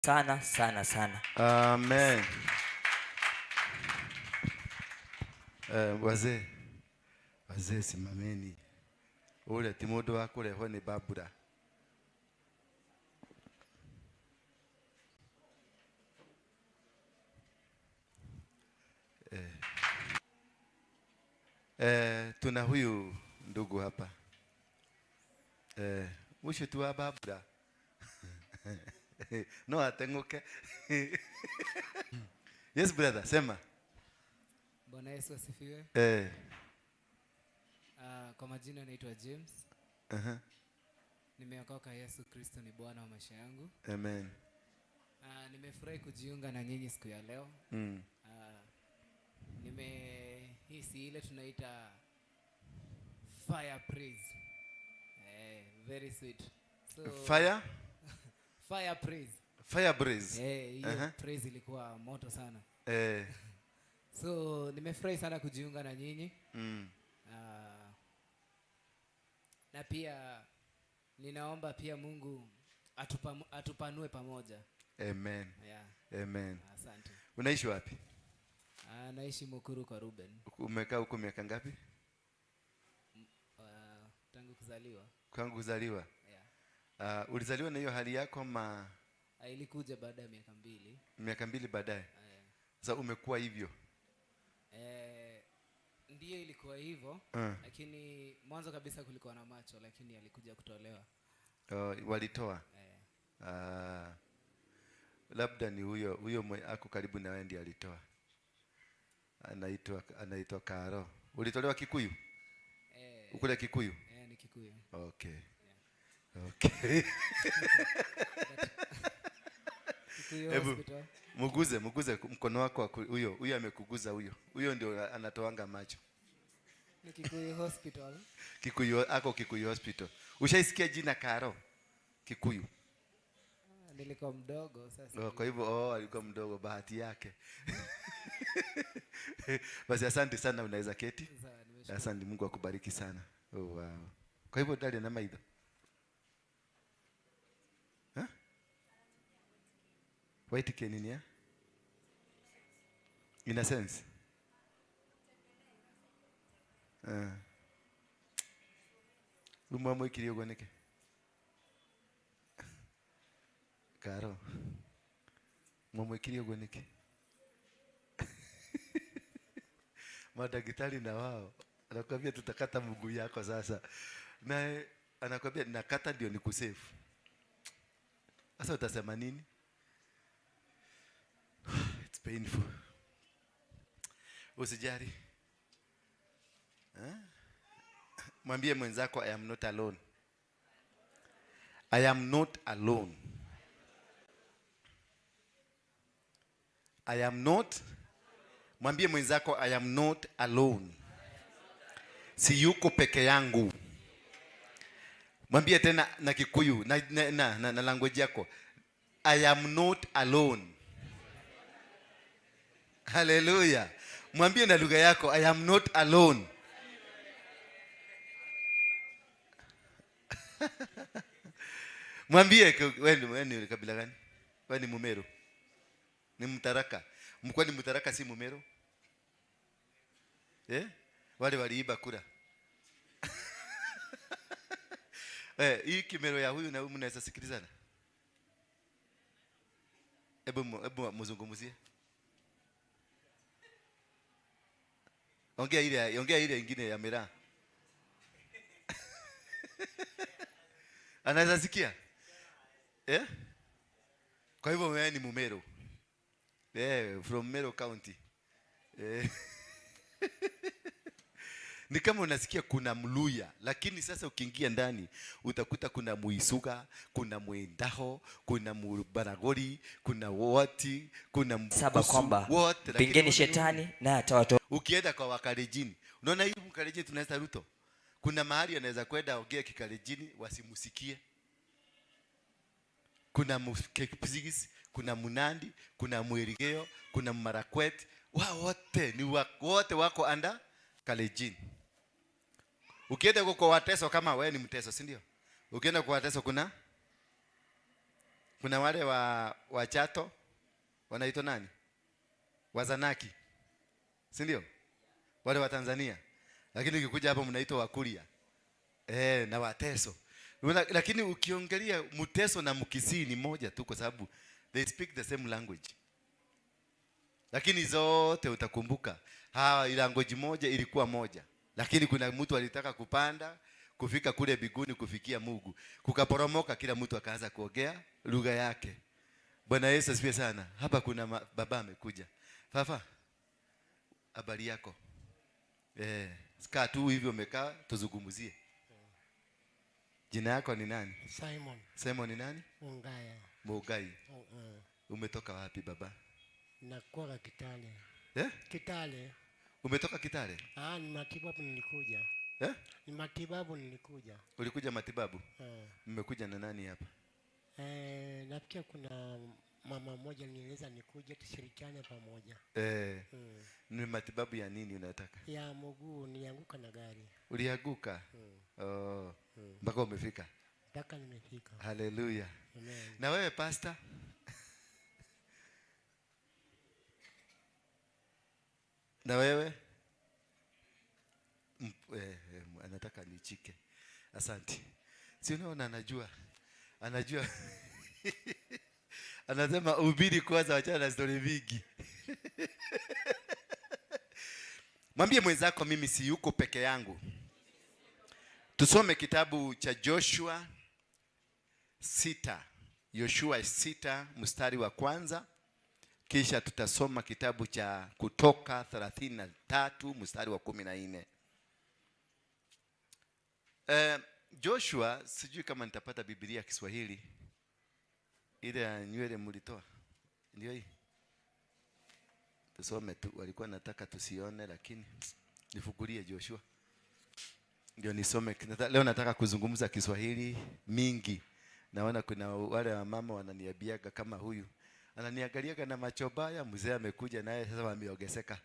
Sana sana sana. Amen. Wazee, wazee simameni. Ule ti mundu wa kurehwo ni babura. Tuna huyu ndugu hapa. Ucio tu wa babura. No atenguke. Yes brother, sema. Bwana Yesu asifiwe. Kwa majina naitwa James. Nimeokoka, Yesu Kristo ni Bwana wa maisha yangu. Amen. Nimefurahi kujiunga na nyinyi siku ya leo. Nimehisi ile tunaita fire praise. Very sweet. So, Fire? Fire praise. Fire praise. Hiyo praise ilikuwa moto sana. So nimefurahi sana kujiunga na nyinyi. Na pia ninaomba pia Mungu atupanue pamoja. Amen. Yeah. Amen. Asante. Unaishi wapi? Naishi Mukuru kwa Ruben. Umekaa huko miaka ngapi? Tangu kuzaliwa. Tangu kuzaliwa? Yeah. Ulizaliwa na hiyo hali yako ma Ilikuja baada ya miaka 2. Miaka 2 baadaye? Yeah. Sasa umekuwa hivyo? Ndiyo ilikuwa hivyo, lakini mwanzo kabisa kulikuwa na macho, lakini alikuja kutolewa. Oh, walitoa? Labda ni huyo ako karibu na wewe ndiye alitoa. Anaitwa Karo. Ulitolewa Kikuyu? Ukule Kikuyu? Ni Kikuyu. Okay. Yeah. Okay. Kikuyu Hebu, hospital. muguze mkono wako huyo, huyo amekuguza huyo. Huyo ndio anatoanga macho. Ni Kikuyu hospital. Kikuyu, ako Kikuyu hospital. Ushaisikia jina Karo? Kikuyu. Nilikuwa mdogo sasa. Oh, kwa hivyo, oh, alikuwa mdogo, bahati yake. Basi asante sana, unaweza keti. Sawa, nimeshukuru. Asante, Mungu akubariki sana. Oh, wow. Kwa hivyo dali na maitho. Ha? White ke nini ya? In a sense. Rumwa mwikiri uguo niki? Karo. Mwamwikiri uguo niki? Madaktari na wao anakuambia tutakata mguu yako sasa. Na anakuambia nakata ndio nikusave. Sasa utasema nini? It's painful. Usijali. Mwambie mwenzako I am not alone. I am not alone. I am not. Mwambie mwenzako I am not alone. Si yuko peke yangu. Mwambie tena na Kikuyu na language yako. I am not alone. Hallelujah. Mwambie na lugha yako I am not alone. Mwambie wewe ni kabila gani? Wewe ni Mumeru. Ni Mtaraka. Mkwani ni Mtaraka si Mumeru? Wale waliiba kura. Hii Kimero ya huyu na huyu mnaweza sikilizana? Hebu mzungumzie. Ongea ile ingine ya miraa. Anaweza sikia? Kwa hivyo wewe ni Mumeru. From Meru County. Ni kama unasikia kuna Mluya, lakini sasa ukiingia ndani utakuta kuna Muisuga, kuna Mwendaho, kuna Mubaragori, kuna Woti, kuna Mbukusu, Saba kwamba wote, lakini pingeni wote shetani na atawatoa. Ukienda kwa Wakalenjin, unaona hii Mkalenjin tunaita Ruto. Kuna mahali anaweza kwenda ongea Kikalenjin wasimusikie. Kuna Mkipsigis, kuna Munandi, kuna Mwirigeo, kuna Marakwet, wao wote ni wote wako under Kalenjin. Ukienda huko kwa Wateso, kama wewe ni Mteso, si ndio? Ukienda kwa Wateso kuna Kuna wale wa Wachato wanaitwa nani? Wazanaki, si ndio? Wale wa Tanzania. Lakini ukikuja hapa mnaitwa Wakuria na Wateso. Lakini ukiongelea Mteso na Mkisii ni moja tu, kwa sababu they speak the same language. Lakini zote utakumbuka hawa language moja ilikuwa moja, lakini kuna mtu alitaka kupanda kufika kule biguni kufikia Mungu, kukaporomoka, kila mtu akaanza kuongea lugha yake. Bwana Yesu asifiwe sana. Hapa kuna baba amekuja. Fafa, habari yako? Kaa tu hivyo umekaa tuzungumzie. Jina yako ni nani? Simon. Simon ni nani? Mungaya. Mugai. Umetoka wapi baba? Nakuwa Kitale. Eh? Kitale. Umetoka Kitale? Ni matibabu nilikuja. Eh? Ni matibabu nilikuja. Ulikuja matibabu? Mmekuja na nani hapa? Nafikia kuna mama mmoja alinieleza nikuje tushirikiane pamoja. Ni matibabu ya nini unataka? Ya mguu, nilianguka na gari. Ulianguka? Oh. Mpaka umefika? Mpaka nimefika. Hallelujah. Amen. Na wewe pastor? Na wewe? Anataka nichike. Asante. Si unaona anajua. Anajua. Anasema ubiri kwanza, achana na story mingi. Mwambie mwenzako mimi si yuko peke yangu. Tusome kitabu cha Joshua 6. Joshua 6 mstari wa kwanza. Kisha tutasoma kitabu cha Kutoka 33 mstari wa 14. Joshua, sijui kama nitapata Biblia ya Kiswahili. Ile ya nywele mlitoa. Ndio hii. Tusome tu, walikuwa nataka tusione lakini nifungulie Joshua. Ndio nisome. Leo nataka kuzungumza Kiswahili mingi. Naona kuna wale wa mama wananiambiaga kama huyu. Ananiangaliaga na macho baya, mzee amekuja naye sasa wameongezeka.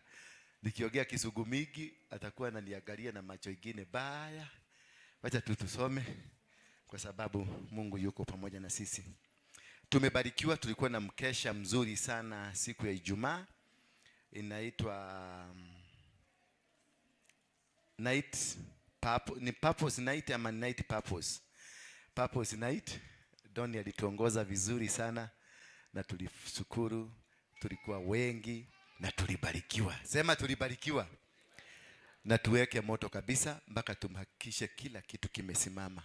Nikiongea Kisugu mingi atakuwa ananiangalia na macho ingine baya. Wacha tu tusome kwa sababu Mungu yuko pamoja na sisi. Tumebarikiwa, tulikuwa na mkesha mzuri sana siku ya Ijumaa. Inaitwa night purpose, ni purpose night ama night purpose. Purpose night. Doni alituongoza vizuri sana na tulishukuru, tulikuwa wengi na tulibarikiwa. Sema tulibarikiwa. Na tuweke moto kabisa mpaka tumhakikishe kila kitu kimesimama.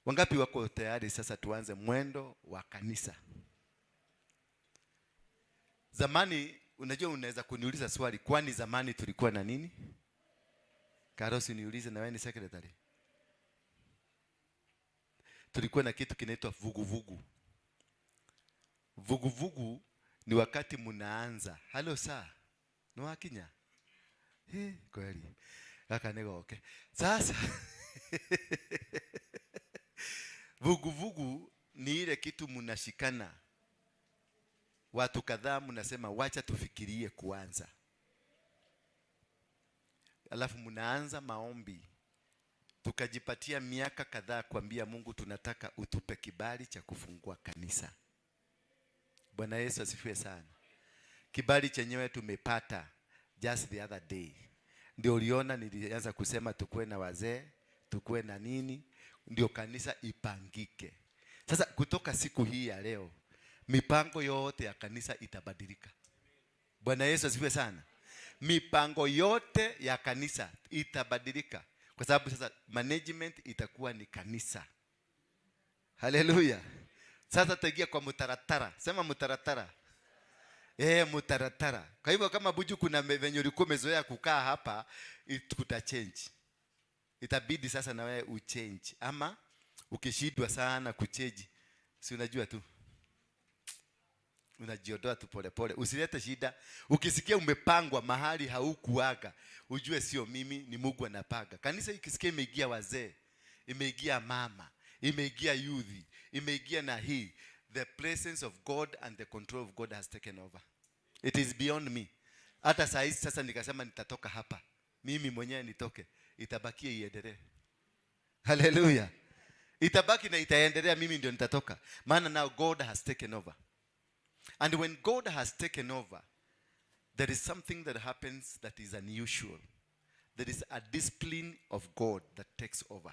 Wangapi wako tayari sasa tuanze mwendo wa kanisa? Zamani, unajua unaweza kuniuliza swali, kwani zamani tulikuwa na nini? Karosi niulize na wewe ni secretary. Tulikuwa na kitu kinaitwa vuguvugu. Vuguvugu ni wakati mnaanza. Halo saa. Ni wakinya? Kweli. Kaka niko okay. Sasa vuguvugu ni ile kitu mnashikana. Watu kadhaa mnasema wacha tufikirie kuanza. Alafu mnaanza maombi. Tukajipatia miaka kadhaa kuambia Mungu tunataka utupe kibali cha kufungua kanisa. Bwana Yesu asifiwe sana. Kibali chenyewe tumepata just the other day. Ndio uliona nilianza kusema tukue na wazee, tukue na nini, ndio kanisa ipangike. Sasa kutoka siku hii ya leo, mipango yote ya kanisa itabadilika. Bwana Yesu asifiwe sana. Mipango yote ya kanisa itabadilika. Kwa sababu sasa management itakuwa ni kanisa. Haleluya. Sasa tutaingia kwa mtaratara. Sema mtaratara. Mtaratara. Kwa hivyo kama Buju kuna venye ulikuwa umezoea kukaa hapa, kuta change. Itabidi sasa na wewe uchange. Ama ukishindwa sana kuchange, si unajua tu. Unajiondoa tu pole pole. Usilete shida. Ukisikia umepangwa mahali haukuaga, ujue sio mimi, ni Mungu anapanga. Kanisa ikisikia imeingia wazee, imeingia mama, imeingia youth, imeingia na hii, the presence of God and the control of God has taken over. It is beyond me. Hata saa hizi sasa nikasema nitatoka hapa, mimi mwenyewe nitoke, itabakia iendelee. Hallelujah. Itabaki na itaendelea, mimi ndio nitatoka. Maana now God has taken over. And when God has taken over, there is something that happens that is unusual. There is a discipline of God that takes over.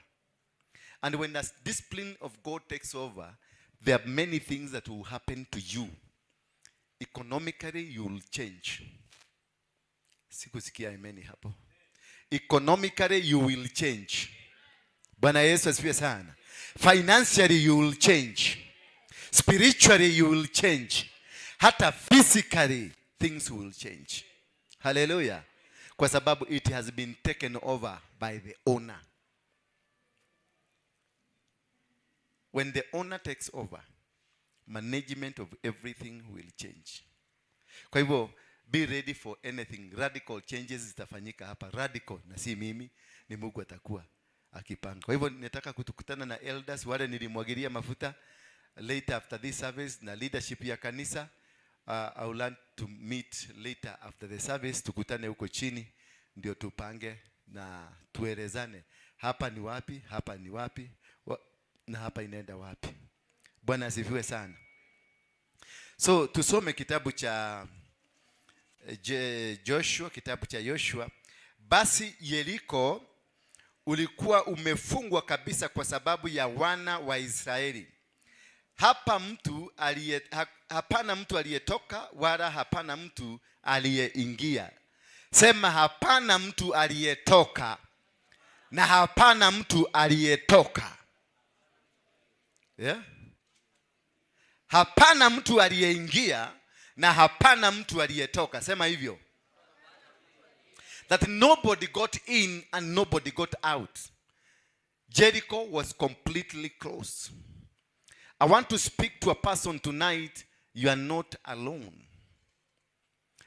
And when that discipline of God takes over, there are many things that will happen to you. Economically, you will change. Sikusikia amen hapo. Economically, you will change. Bwana Yesu asifiwe sana. Financially, you will change. Spiritually, you will change. Hata physically, things will change. Hallelujah. Kwa sababu it has been taken over by the owner. When the owner takes over, management of everything will change. Kwa hivyo be ready for anything. Radical changes zitafanyika hapa. Radical, na si mimi, ni Mungu atakuwa akipanga. Kwa hivyo nataka kutukutana na elders wale nilimwagilia mafuta later after this service na leadership ya kanisa. I will learn to meet later after the service, tukutane huko chini ndio tupange na tuelezane hapa ni wapi, hapa ni wapi na hapa inaenda wapi. Bwana asifiwe sana. So tusome kitabu cha Joshua, kitabu cha Yoshua. Basi Yeriko ulikuwa umefungwa kabisa kwa sababu ya wana wa Israeli. Hapana mtu aliyetoka wala hapana mtu aliyeingia. Sema hapana mtu aliyetoka na hapana mtu aliyetoka. Yeah? Hapana mtu aliyeingia na hapana mtu aliyetoka. Sema hivyo. That nobody got in and nobody got out. Jericho was completely closed. I want to speak to a person tonight. You are not alone.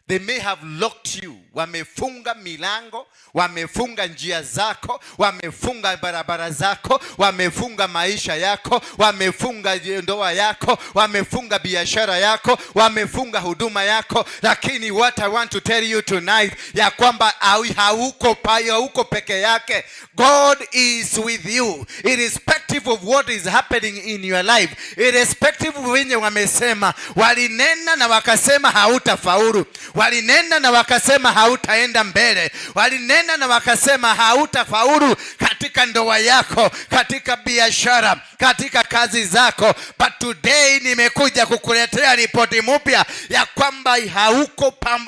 They may have locked you. Wamefunga milango, wamefunga njia zako, wamefunga barabara zako, wamefunga maisha yako, wamefunga ndoa yako, wamefunga biashara yako, wamefunga huduma yako. Lakini what I want to tell you tonight, ya kwamba hauko peke yake. God is with you. Irrespective of what is happening in your life, irrespective of wenye wamesema, walinena na wakasema hautafaulu, walinena na wakasema hautaenda mbele, walinena na wakasema hautafaulu katika ndoa yako, katika biashara, katika kazi zako. But today nimekuja kukuletea ripoti mpya ya kwamba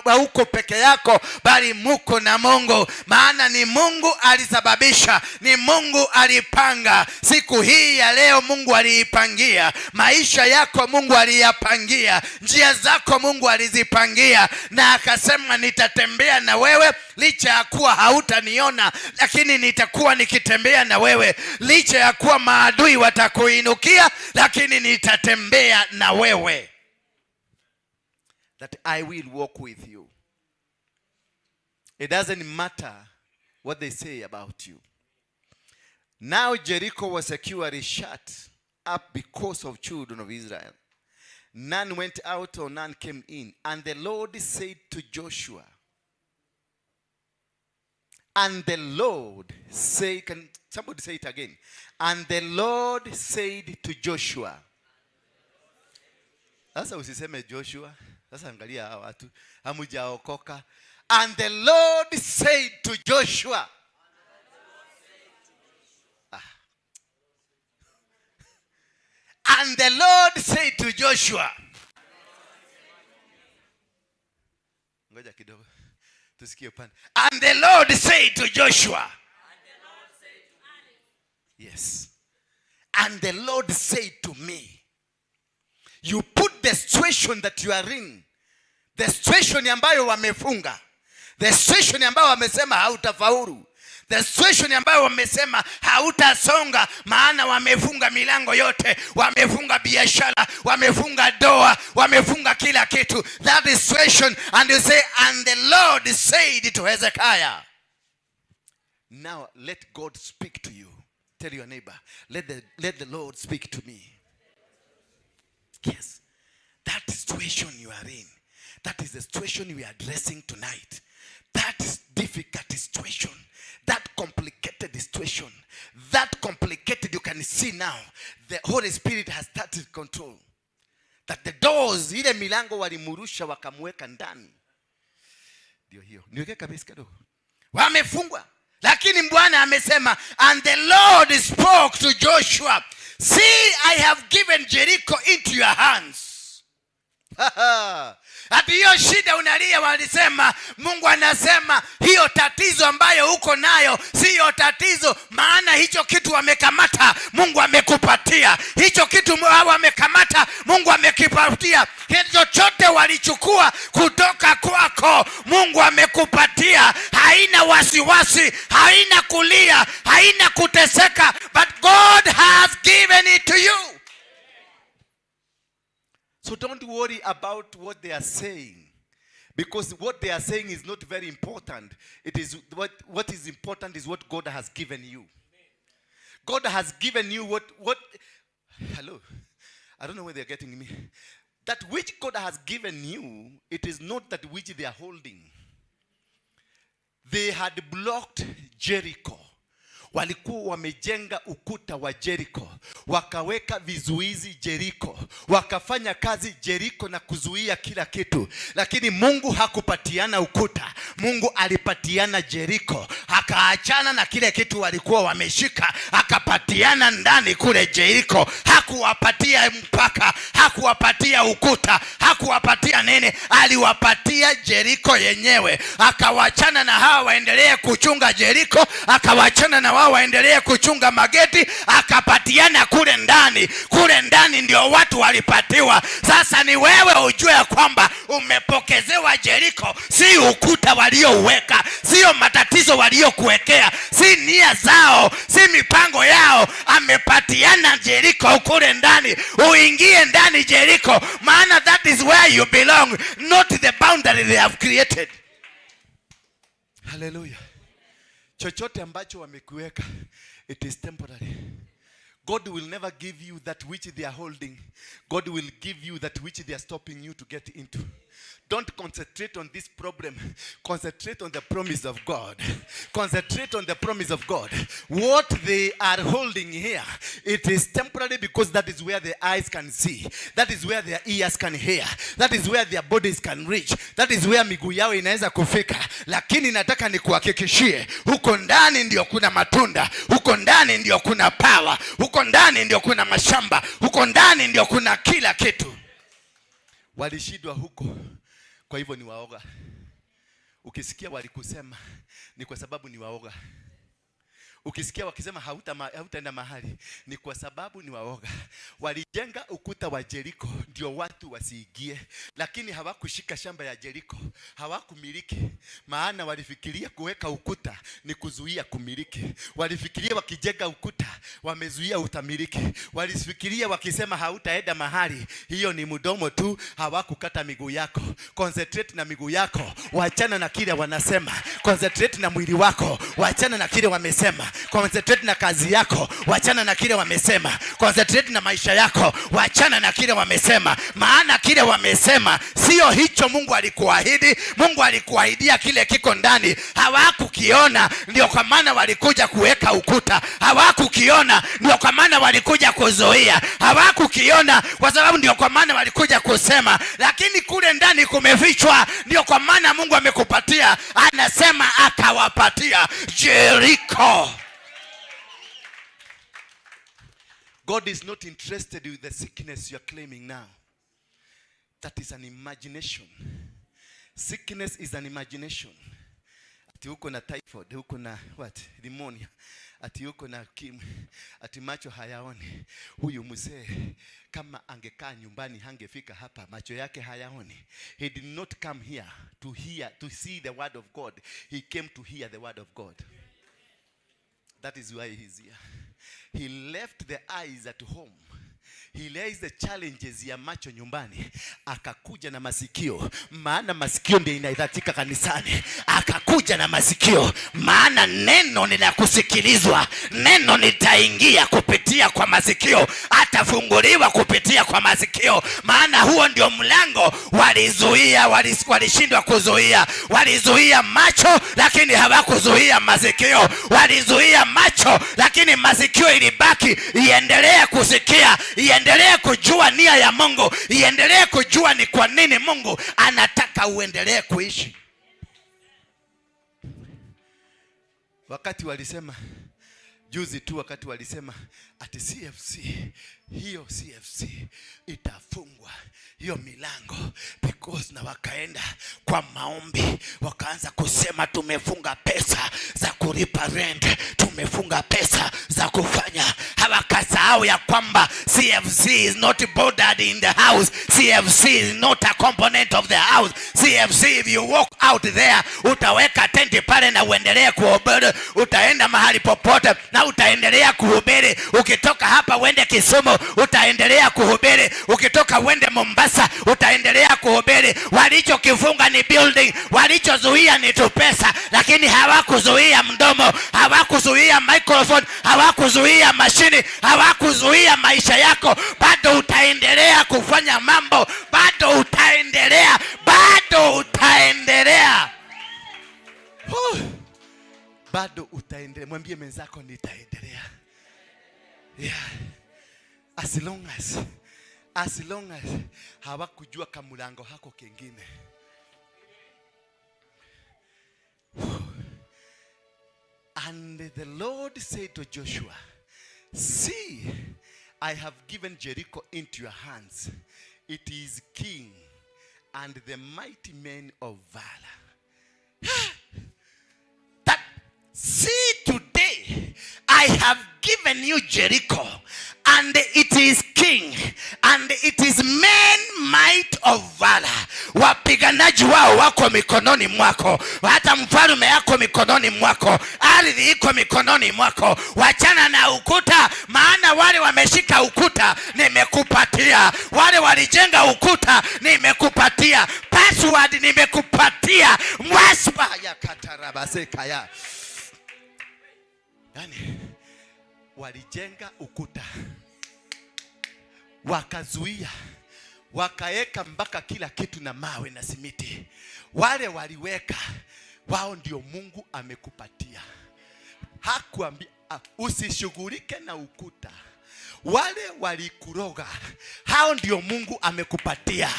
hauko peke yako, bali muko na Mungu. Maana ni Mungu alisababisha, ni Mungu alipanga. Siku hii ya leo Mungu aliipangia maisha yako, Mungu aliyapangia njia zako, Mungu alizipangia, na akasema nitatembea na wewe licha ya kuwa hautaniona, lakini nitakuwa nikitembea na wewe. Licha ya kuwa maadui watakuinukia, lakini nitatembea na wewe. That I will walk with you. It doesn't matter what they say about you. Now Jericho was securely shut up because of children of Israel. None went out or none came in. And the Lord said to Joshua, and the Lord said, can somebody say it again? And the Lord said to Joshua. Sasa usiseme Joshua. Sasa angalia hawa watu, hamujaokoka. And the Lord said to Joshua. And the Lord said to Joshua. Ngoja kidogo. Tusikie upande. And the Lord said to Joshua. Yes. And the Lord said to me, you put the situation that you are in, the situation ambayo wamefunga, the situation ambayo wamesema hautafaulu, the situation ambayo wamesema hautasonga, maana wamefunga milango yote, wamefunga biashara, wamefunga doa, wamefunga kila kitu. That is situation. And you say, and the Lord said to Hezekiah. Now let God speak to you. Tell your neighbor, let the Lord speak to me. Yes, that situation you are in, that is the situation we are addressing tonight. That difficult situation, that complicated situation. situation, that complicated, you can see now the Holy Spirit has started control. That the doors, ile milango walimurusha wakamweka ndani. Ndio hiyo. Niweke kabisa kidogo. Wamefungwa. Lakini Bwana amesema, and the Lord spoke to Joshua, "See, I have given Jericho into your hands." Ati hiyo shida unalia, walisema, Mungu anasema hiyo tatizo ambayo uko nayo siyo tatizo, maana hicho kitu wamekamata, Mungu amekupatia. Hicho kitu wamekamata, Mungu amekipatia. Chochote walichukua kutoka kwako, Mungu amekupatia. Haina wasiwasi, haina kulia, haina kuteseka, but God has given it to you. So don't worry about what they are saying, because what they are saying is not very important. It is what is important is what God has given you. God has given you what, hello. I don't know where they're getting me. That which God has given you, it is not that which they are holding. They had blocked Jericho. Walikuwa wamejenga ukuta wa Jericho, wakaweka vizuizi Jericho, wakafanya kazi Jericho na kuzuia kila kitu, lakini Mungu hakupatiana ukuta. Mungu alipatiana Jericho, akaachana na kile kitu walikuwa wameshika, akapatiana ndani kule Jericho. Hakuwapatia mpaka, hakuwapatia ukuta, hakuwapatia nini, aliwapatia Jericho yenyewe. Akawachana na hawa waendelee kuchunga Jericho, akawachana na wao waendelee kuchunga mageti, akapatiana kule ndani. Kule ndani ndio watu walipatiwa. Sasa ni wewe ujue ya kwamba umepokezewa Jericho, si ukuta waliouweka, sio matatizo waliokuwekea, si nia zao, si mipango yao. Amepatiana Jericho kule ndani, uingie ndani Jericho, maana that is where you belong, not the boundary they have created. Hallelujah. Chochote ambacho wamekuweka, it is temporary. God will never give you that which they are holding. God will give you that which they are stopping you to get into. Don't concentrate on this problem. Concentrate on the promise of God. Concentrate on the promise of God. What they are holding here, it is temporary, because that is where their eyes can see. That is where their ears can hear. That is where their bodies can reach. That is where miguu yao inaweza kufika. Lakini nataka nikuhakikishie, huko ndani ndio kuna matunda, huko ndani ndio kuna power, huko ndani ndio kuna mashamba, huko ndani ndio kuna kila kitu. Walishindwa huko, kwa hivyo ni waoga. Ukisikia walikusema, ni kwa sababu ni waoga. Ukisikia wakisema hautaenda mahali, ni kwa sababu ni waoga. Walijenga ukuta wa Jeriko ndio watu wasiingie, lakini hawakushika shamba ya Jeriko, hawakumiliki, maana walifikiria kuweka ukuta ni kuzuia kumiliki. Walifikiria wakijenga ukuta wamezuia utamiliki. Walifikiria wakisema hautaenda mahali, hiyo ni mdomo tu, hawakukata miguu yako. Concentrate na miguu yako, wachana na kile wanasema. Concentrate na mwili wako, wachana na kile wamesema. Concentrate na kazi yako, wachana na kile wamesema. Concentrate na maisha yako, wachana na kile wamesema, maana kile wamesema sio hicho Mungu alikuahidi. Mungu alikuahidia kile kiko ndani, hawakukiona, ndio kwa maana walikuja kuweka ukuta. Hawakukiona, ndio kwa maana walikuja kuzuia. Hawakukiona kwa sababu ndio kwa maana walikuja kusema, lakini kule ndani kumefichwa, ndio kwa maana Mungu amekupatia. Anasema akawapatia Jericho. God is not interested with the sickness you are claiming now. That is an imagination. Sickness is an imagination. Ati uko na typhoid, uko na what? Pneumonia. Ati uko na ukimwi. Ati macho hayaoni. Huyu mzee kama angekaa nyumbani hangefika hapa, macho yake hayaoni. He did not come here to hear, to see the word of God. He came to hear the word of God. That is why he's here. He left the eyes at home. He raised the challenges ya macho nyumbani, akakuja na masikio, maana masikio ndio inahitajika kanisani. Akakuja na masikio, maana neno ni la kusikilizwa, neno litaingia kupitia kwa masikio, atafunguliwa kupitia kwa masikio, maana huo ndio mlango. Walizuia, walishindwa kuzuia, walizuia macho lakini hawakuzuia masikio, walizuia macho lakini masikio ilibaki iendelee kusikia, iendelee kujua nia ya Mungu, iendelee kujua ni kwa nini Mungu anataka uendelee kuishi. Wakati walisema juzi tu, wakati walisema ati CFC, hiyo CFC itafungwa hiyo milango because, na wakaenda kwa maombi wakaanza kusema tumefunga pesa za kulipa rent, tumefunga pesa za kufanya. Hawakasahau ya kwamba CFC is not bordered in the house. CFC is not a component of the house. CFC, if you walk out there, utaweka tenti pale na uendelee kuhubiri, utaenda mahali popote na utaendelea kuhubiri. Ukitoka hapa uende Kisumu, utaendelea kuhubiri. Ukitoka uende Mombasa, utaendelea kuhubiri. Walichokifunga ni building, walichozuia ni tu pesa, lakini hawakuzuia mdomo, hawakuzuia microphone, hawakuzuia mashini, hawakuzuia maisha yako. Bado utaendelea kufanya mambo, bado utaendelea, bado utaendelea. Huh. Bado utaendelea. Mwambie mwenzako nitaendelea. Yeah. As long as hawakujua kamulango hako kengine. And the Lord said to Joshua, "See, I have given Jericho into your hands. It is king and the mighty men of valor." That see, today I have given you Jericho, and it is king, and it is men might of valor. Wapiganaji wao wako mikononi mwako, hata mfalme yako mikononi mwako, ardhi iko mikononi mwako. Wachana na ukuta, maana wale wameshika ukuta nimekupatia, wale walijenga ukuta nimekupatia, password nimekupatia. Mwaspa ya katarabaseka. Yani walijenga ukuta wakazuia, wakaeka mpaka kila kitu na mawe na simiti. Wale waliweka wao ndio Mungu amekupatia. Hakuambia usishughulike na ukuta. Wale walikuroga hao ndio Mungu amekupatia,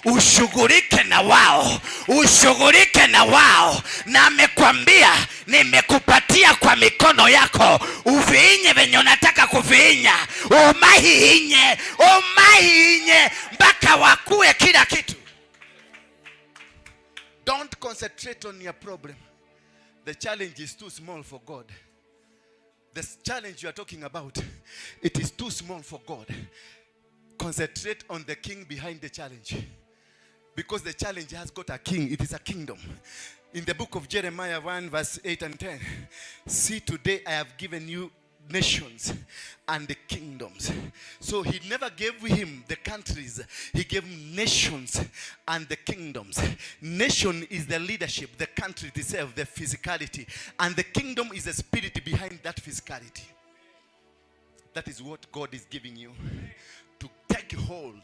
ushughulike na wao, ushughulike na wao, na amekwambia nimekupatia kwa mikono yako, uviinye venye unataka kuviinya, umahiinye, umahiinye mpaka wakue kila kitu. Don't concentrate on your problem. The challenge is too small for God. The challenge you are talking about, it is too small for God. Concentrate on the king behind the challenge. Because the challenge has got a king, it is a kingdom. In the book of Jeremiah 1, verse 8 and 10, "See, today I have given you nations and the kingdoms." So he never gave him the countries, he gave him nations and the kingdoms. Nation is the leadership, the country itself, the physicality, and the kingdom is the spirit behind that physicality. That is what God is giving you to take hold.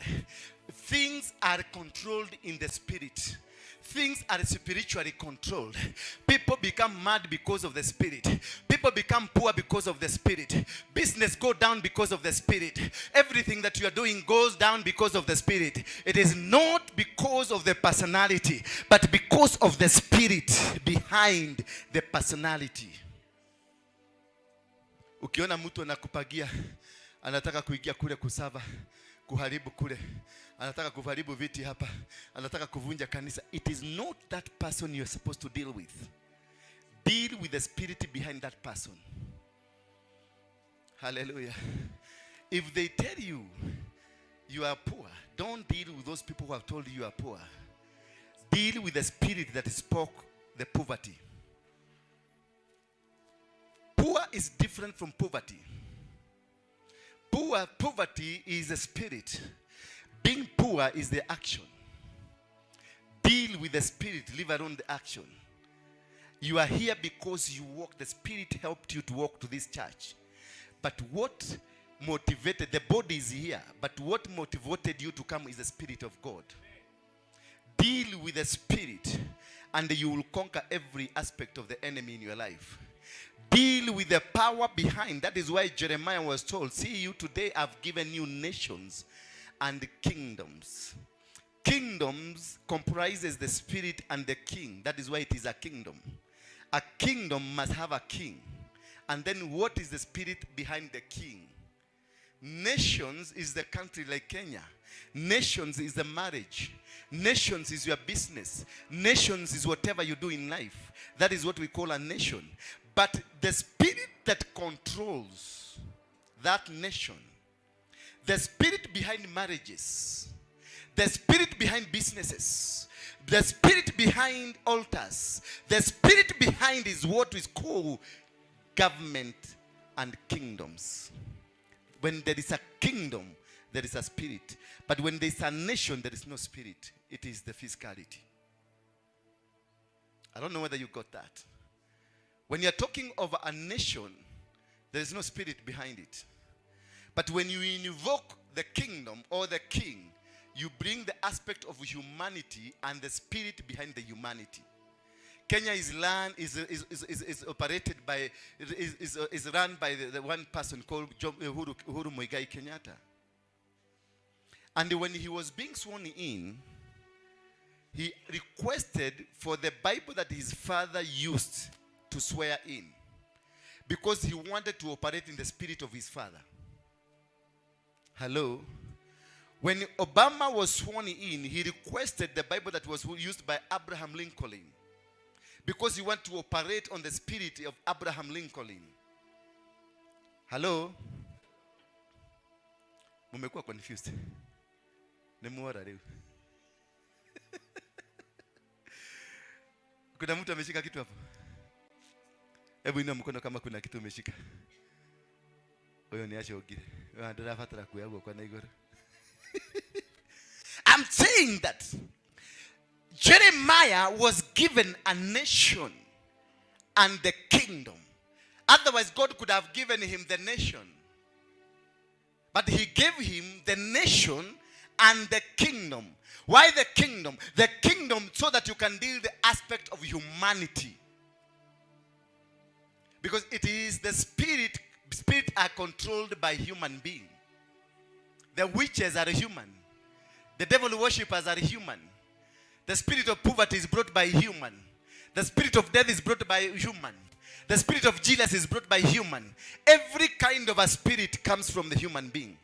Things are controlled in the spirit. Things are spiritually controlled. People become mad because of the spirit. People become poor because of the spirit. Business go down because of the spirit. Everything that you are doing goes down because of the spirit. It is not because of the personality, but because of the spirit behind the personality. Ukiona mtu anakupagia, anataka kuingia kule kusava, kuharibu kule, anataka kuharibu viti hapa, anataka kuvunja kanisa. It is not that person you're supposed to deal with. Deal with the spirit behind that person. Hallelujah. If they tell you you are poor, don't deal with those people who have told you you are poor. Deal with the spirit that spoke the poverty. Poor is different from poverty. Poor poverty is a spirit. Being poor is the action. Deal with the spirit, leave alone the action. You are here because you walk. The spirit helped you to walk to this church. But what motivated the body is here, but what motivated you to come is the Spirit of God. Deal with the spirit, and you will conquer every aspect of the enemy in your life. Deal with the power behind. That is why Jeremiah was told, "See you today, I've given you nations and kingdoms." Kingdoms comprises the spirit and the king. That is why it is a kingdom. A kingdom must have a king. And then what is the spirit behind the king? Nations is the country like Kenya. Nations is the marriage. Nations is your business. Nations is whatever you do in life. That is what we call a nation. But the spirit that controls that nation, the spirit behind marriages, the spirit behind businesses, the spirit behind altars, the spirit behind is what is called government and kingdoms. When there is a kingdom, there is a spirit. But when there is a nation, there is no spirit. It is the physicality. I don't know whether you got that. When you're talking of a nation, there is no spirit behind it. But when you invoke the kingdom or the king, you bring the aspect of humanity and the spirit behind the humanity. Kenya is land is operated by is run by the one person called Uhuru Muigai Kenyatta. And when he was being sworn in, he requested for the Bible that his father used to swear in, because he wanted to operate in the spirit of his father. Hello? When Obama was sworn in, he requested the Bible that was used by Abraham Lincoln, because he wanted to operate on the spirit of Abraham Lincoln. Hello? Mumekuwa confused. Nimuora leo. Kuna mtu ameshika kitu hapo? Hebu inua mkono kama kuna kitu umeshika. Huyo ni ache ogire. Ndirabatara kuoya guoko na igũrũ. I'm saying that Jeremiah was given a nation and the kingdom. Otherwise, God could have given him the nation. But he gave him the nation and the kingdom. Why the kingdom? The kingdom so that you can deal the aspect of humanity. Because it is the spirit, spirit are controlled by human being. The witches are human. The devil worshippers are human. The spirit of poverty is brought by human. The spirit of death is brought by human. The spirit of jealousy is brought by human. Every kind of a spirit comes from the human being.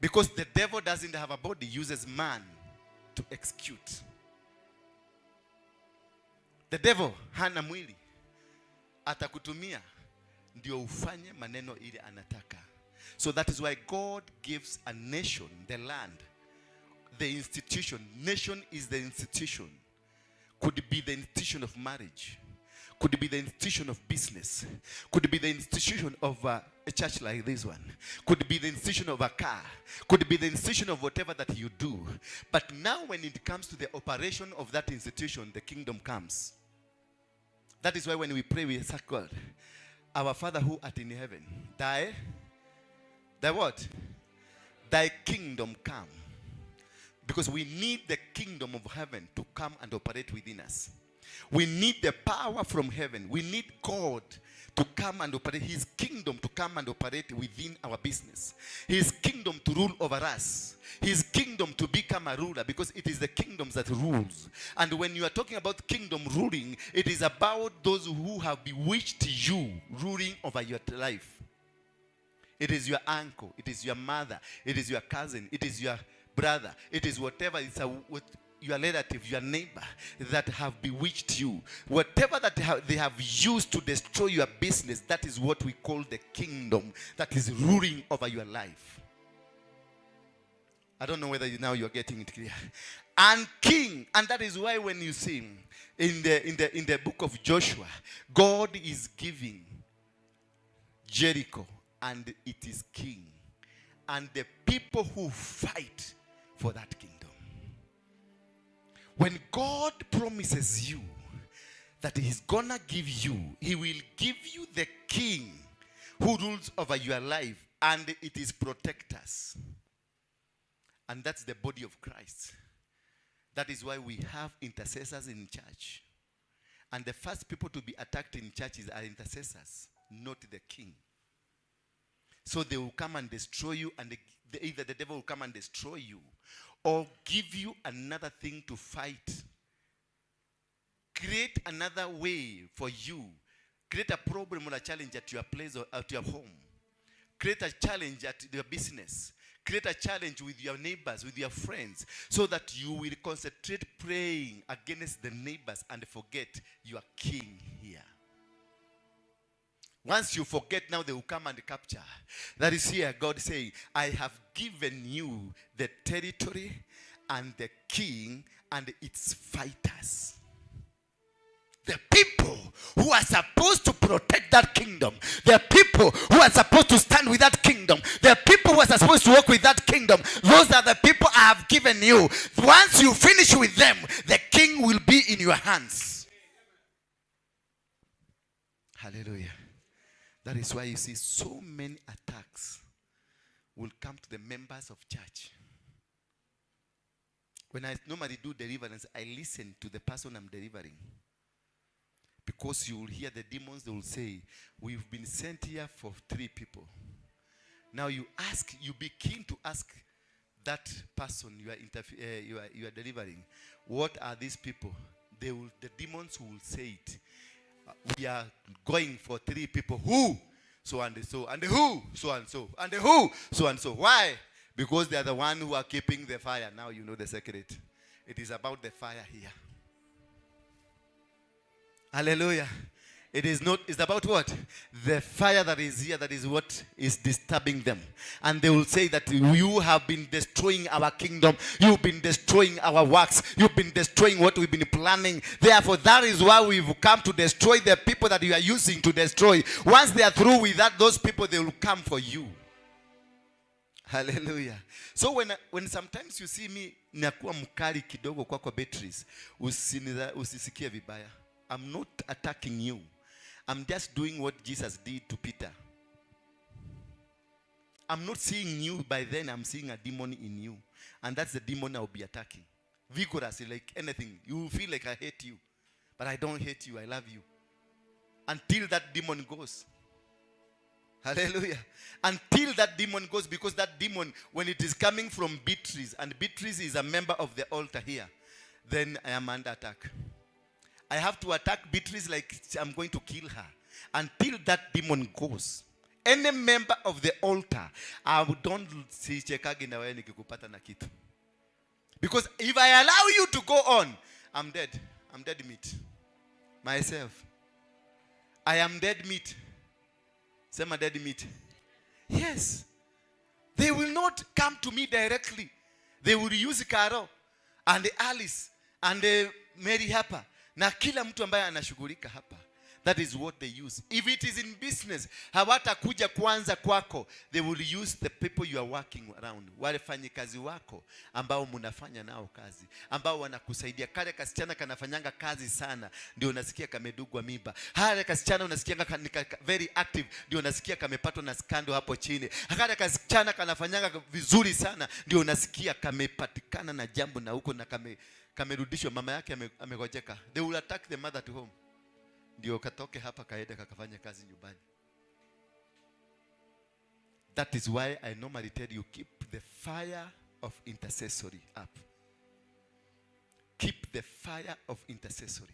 Because the devil doesn't have a body, uses man to execute. The devil hana mwili, atakutumia ndio ufanye maneno ile anataka. So that is why God gives a nation the land, the institution. Nation is the institution. Could be the institution of marriage. Could be the institution of business. Could be the institution of a church like this one. Could be the institution of a car. Could be the institution of whatever that you do. But now when it comes to the operation of that institution, the kingdom comes. That is why when we pray, we ask God, "Our Father who art in heaven, thy what? Thy kingdom come." Because we need the kingdom of heaven to come and operate within us. We need the power from heaven. We need God to come and operate, his kingdom to come and operate within our business. His kingdom to rule over us. His kingdom to become a ruler, because it is the kingdoms that rules. And when you are talking about kingdom ruling, it is about those who have bewitched you ruling over your life. It is your uncle, it is your mother, it is your cousin, it is your brother, it is whatever, it's a, what, your relative, your neighbor that have bewitched you. Whatever that they have used to destroy your business, that is what we call the kingdom that is ruling over your life. I don't know whether now you are getting it clear. And king, and that is why when you see in the book of Joshua, God is giving Jericho and it is king and the people who fight for that kingdom. When God promises you that he's gonna give you, he will give you the king who rules over your life and it is protectors. And that's the body of Christ. That is why we have intercessors in church. And the first people to be attacked in churches are intercessors, not the king. So they will come and destroy you, and either the devil will come and destroy you or give you another thing to fight. Create another way for you. Create a problem or a challenge at your place or at your home. Create a challenge at your business. Create a challenge with your neighbors, with your friends, so that you will concentrate praying against the neighbors and forget your king here. Once you forget, now they will come and capture. That is here God saying, I have given you the territory and the king and its fighters. The people who are supposed to protect that kingdom, the people who are supposed to stand with that kingdom, the people who are supposed to work with that kingdom, those are the people I have given you. Once you finish with them, the king will be in your hands. Hallelujah. That is why you see so many attacks will come to the members of church. When I normally do deliverance, I listen to the person I'm delivering. Because you will hear the demons, they will say, we've been sent here for 3 people. Now you ask, you be keen to ask that person you are delivering, what are these people? The demons will say it. We are going for 3 people. Who? So and so. And who? So and so. And who? So and so. Why? Because they are the one who are keeping the fire. Now you know the secret. It is about the fire here. Hallelujah. It is not, it's about what? The fire that is here, that is what is disturbing them. And they will say that you have been destroying our kingdom. You've been destroying our works. You've been destroying what we've been planning. Therefore, that is why we've come to destroy the people that you are using to destroy. Once they are through with that, those people, they will come for you. Hallelujah. So when sometimes you see me nakuwa mkali kidogo kwako Beatrice, usisikie vibaya. I'm not attacking you. I'm just doing what Jesus did to Peter. I'm not seeing you by then. I'm seeing a demon in you. And that's the demon I'll be attacking. Vigorously, like anything. You will feel like I hate you. But I don't hate you. I love you. Until that demon goes. Hallelujah. Until that demon goes, because that demon, when it is coming from Beatrice, and Beatrice is a member of the altar here, then I am under attack. I have to attack Beatrice like I'm going to kill her. Until that demon goes. Any member of the altar, I don't sichekagi na wewe nikikupata na kitu. Because if I allow you to go on, I'm dead. I'm dead meat. Myself. I am dead meat. Sema dead meat. Yes. They will not come to me directly. They will use Caro and Alice and Mary Harper. Na kila mtu ambaye anashughulika hapa. That is what they use. If it is in business, hawatakuja kwanza kwako. They will use the people you are working around. Wale fanyikazi wako ambao mnafanya nao kazi, ambao wanakusaidia. Kale kasichana kanafanyanga kazi sana, ndio unasikia kamedugwa mimba. Kale kasichana unasikianga very active, ndio unasikia kamepatwa na scandal hapo chini. Kale kasichana kanafanyanga vizuri sana, ndio unasikia kamepatikana na jambo na huko na kamerudishwa, mama yake amegojeka. They will attack the mother at home. Ndio katoke hapa kaende kakafanya kazi nyumbani. That is why I normally tell you, keep the fire of intercessory up. Keep the fire of intercessory.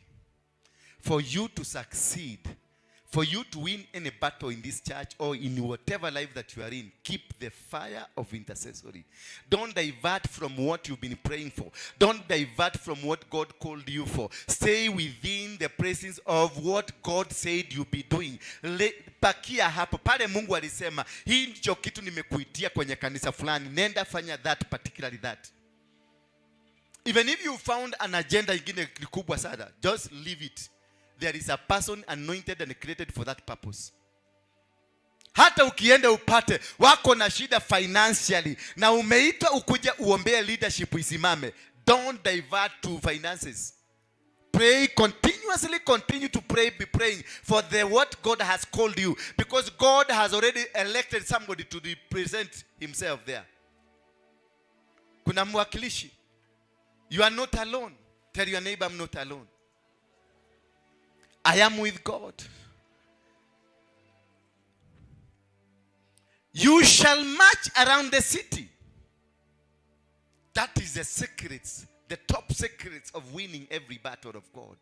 For you to succeed, for you to win any battle in this church or in whatever life that you are in, keep the fire of intercessory. Don't divert from what you've been praying for. Don't divert from what God called you for. Stay within the presence of what God said you'll be doing. Pakia hapo. Pale Mungu alisema, hii ndicho kitu nimekuitia kwenye kanisa fulani. Nenda fanya that, particularly that. Even if you found an agenda ingine kubwa sana, just leave it. There is a person anointed and created for that purpose. Hata ukienda upate wako na shida financially na umeitwa ukuja uombee leadership isimame, don't divert to finances. Pray continuously, continue to pray, be praying for the what God has called you, because God has already elected somebody to represent himself there. Kuna mwakilishi. You are not alone. Tell your neighbor, "I'm not alone. I am with God." You shall march around the city. That is the secrets, the top secrets of winning every battle of God.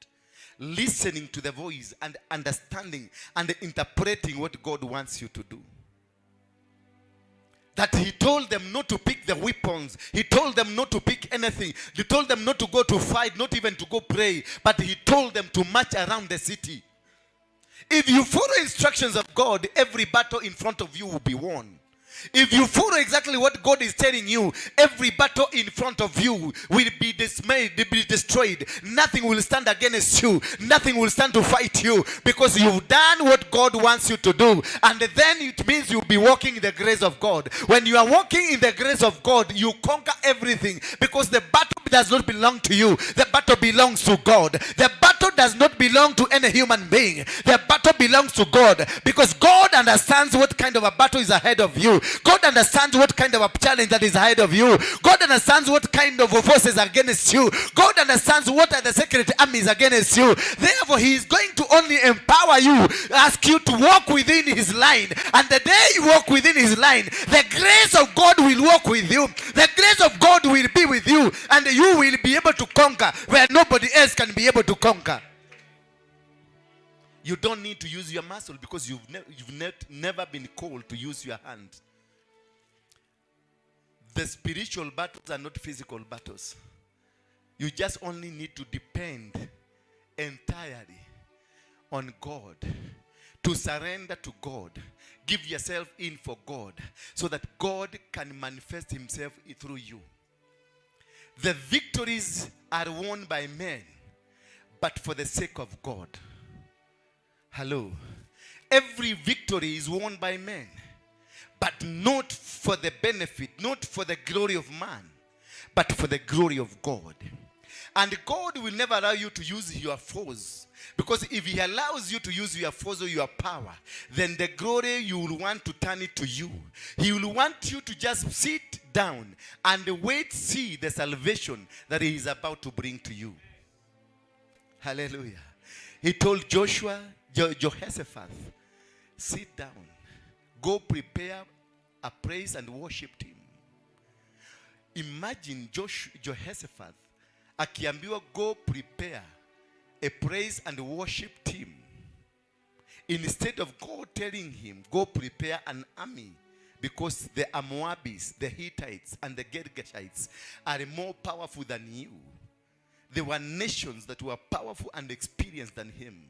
Listening to the voice and understanding and interpreting what God wants you to do. That he told them not to pick the weapons. He told them not to pick anything. He told them not to go to fight, not even to go pray. But he told them to march around the city. If you follow instructions of God, every battle in front of you will be won. If you follow exactly what God is telling you, every battle in front of you will be dismayed, be destroyed. Nothing will stand against you. Nothing will stand to fight you, because you've done what God wants you to do. And then it means you'll be walking in the grace of God. When you are walking in the grace of God, you conquer everything, because the battle does not belong to you. The battle belongs to God. The battle does not belong to any human being. The battle belongs to God, because God understands what kind of a battle is ahead of you. God understands what kind of a challenge that is ahead of you. God understands what kind of forces are against you. God understands what are the secret armies against you. Therefore, he is going to only empower you, ask you to walk within his line. And the day you walk within his line, the grace of God will walk with you. The grace of God will be with you, and you will be able to conquer where nobody else can be able to conquer. You don't need to use your muscle, because you've never been called to use your hand. The spiritual battles are not physical battles. You just only need to depend entirely on God, to surrender to God, give yourself in for God, so that God can manifest himself through you. The victories are won by men, but for the sake of God. Hello. Every victory is won by men, but not for the benefit, not for the glory of man, but for the glory of God. And God will never allow you to use your force, because if he allows you to use your force or your power, then the glory you will want to turn it to you. He will want you to just sit down and wait, see the salvation that he is about to bring to you. Hallelujah. He told Joshua, Jehoshaphat, sit down, go prepare a praise and worship team. Imagine Jehoshaphat akiambiwa go prepare a praise and worship team, instead of God telling him go prepare an army, because the Moabites, the Hittites, and the Girgashites are more powerful than you. There were nations that were powerful and experienced than him.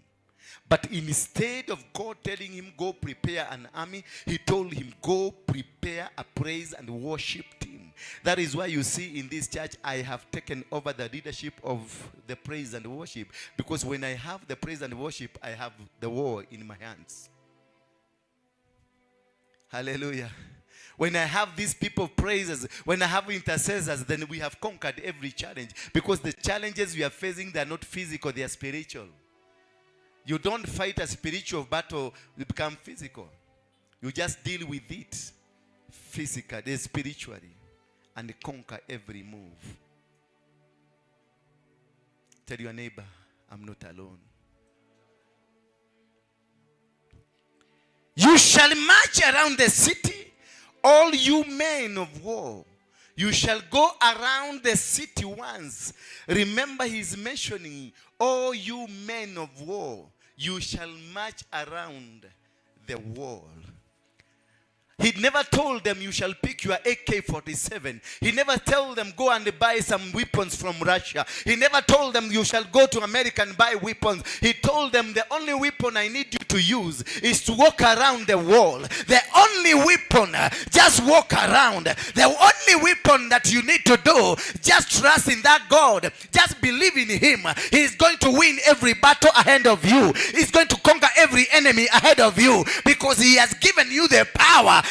But instead of God telling him, go prepare an army, he told him, go prepare a praise and worship team. That is why you see in this church, I have taken over the leadership of the praise and worship. Because when I have the praise and worship, I have the war in my hands. Hallelujah. When I have these people praises, when I have intercessors, then we have conquered every challenge. Because the challenges we are facing, they are not physical, they are spiritual. You don't fight a spiritual battle, you become physical. You just deal with it physically, spiritually, and conquer every move. Tell your neighbor, I'm not alone. You shall march around the city, all you men of war. You shall go around the city once. Remember, he's mentioning, all you men of war, you shall march around the wall. He never told them you shall pick your AK-47. He never told them go and buy some weapons from Russia. He never told them you shall go to America and buy weapons. He told them the only weapon I need you to use is to walk around the wall. The only weapon, just walk around. The only weapon that you need to do, just trust in that God. Just believe in him. He is going to win every battle ahead of you. He's going to conquer every enemy ahead of you, because he has given you the power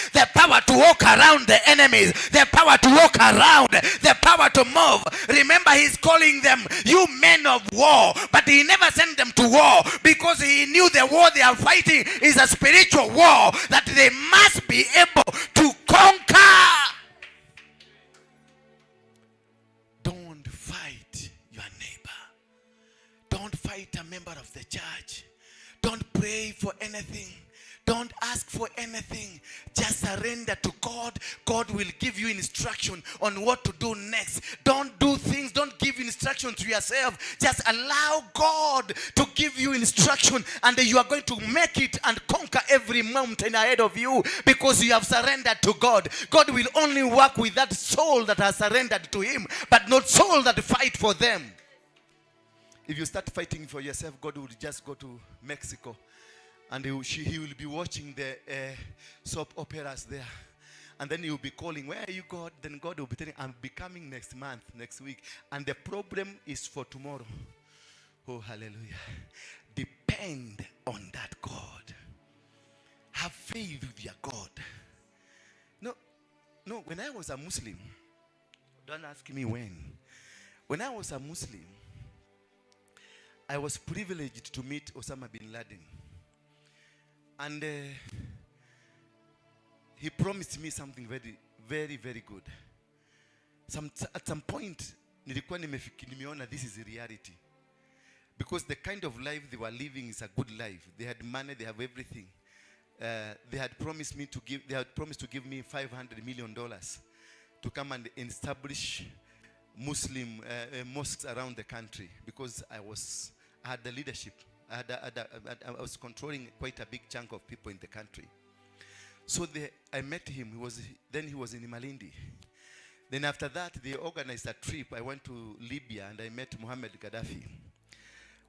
to walk around the enemies, the power to walk around, the power to move. Remember, he's calling them you men of war, but he never sent them to war, because he knew the war they are fighting is a spiritual war that they must be able to conquer. Don't fight your neighbor. Don't fight a member of the church. Don't pray for anything. Don't ask for anything. Just surrender to God. God will give you instruction on what to do next. Don't do things. Don't give instruction to yourself. Just allow God to give you instruction, and you are going to make it and conquer every mountain ahead of you, because you have surrendered to God. God will only work with that soul that has surrendered to him, but not soul that fight for them. If you start fighting for yourself, God will just go to Mexico, and he will be watching the soap operas there. And then he will be calling, where are you, God? Then God will be telling, I'm be coming next month, next week. And the problem is for tomorrow. Oh, hallelujah. Depend on that God. Have faith with your God. No, no, when I was a Muslim, don't ask me when. When I was a Muslim, I was privileged to meet Osama bin Laden. And he promised me something very, very, very good. At some point, nilikuwa nimeona this is reality. Because the kind of life they were living is a good life. They had money, they have everything. They had promised me to give, they had promised to give me $500 million to come and establish Muslim mosques around the country, because I had the leadership. I was controlling quite a big chunk of people in the country. So I met him. Then he was in Malindi. Then after that, they organized a trip. I went to Libya and I met Muhammad Gaddafi.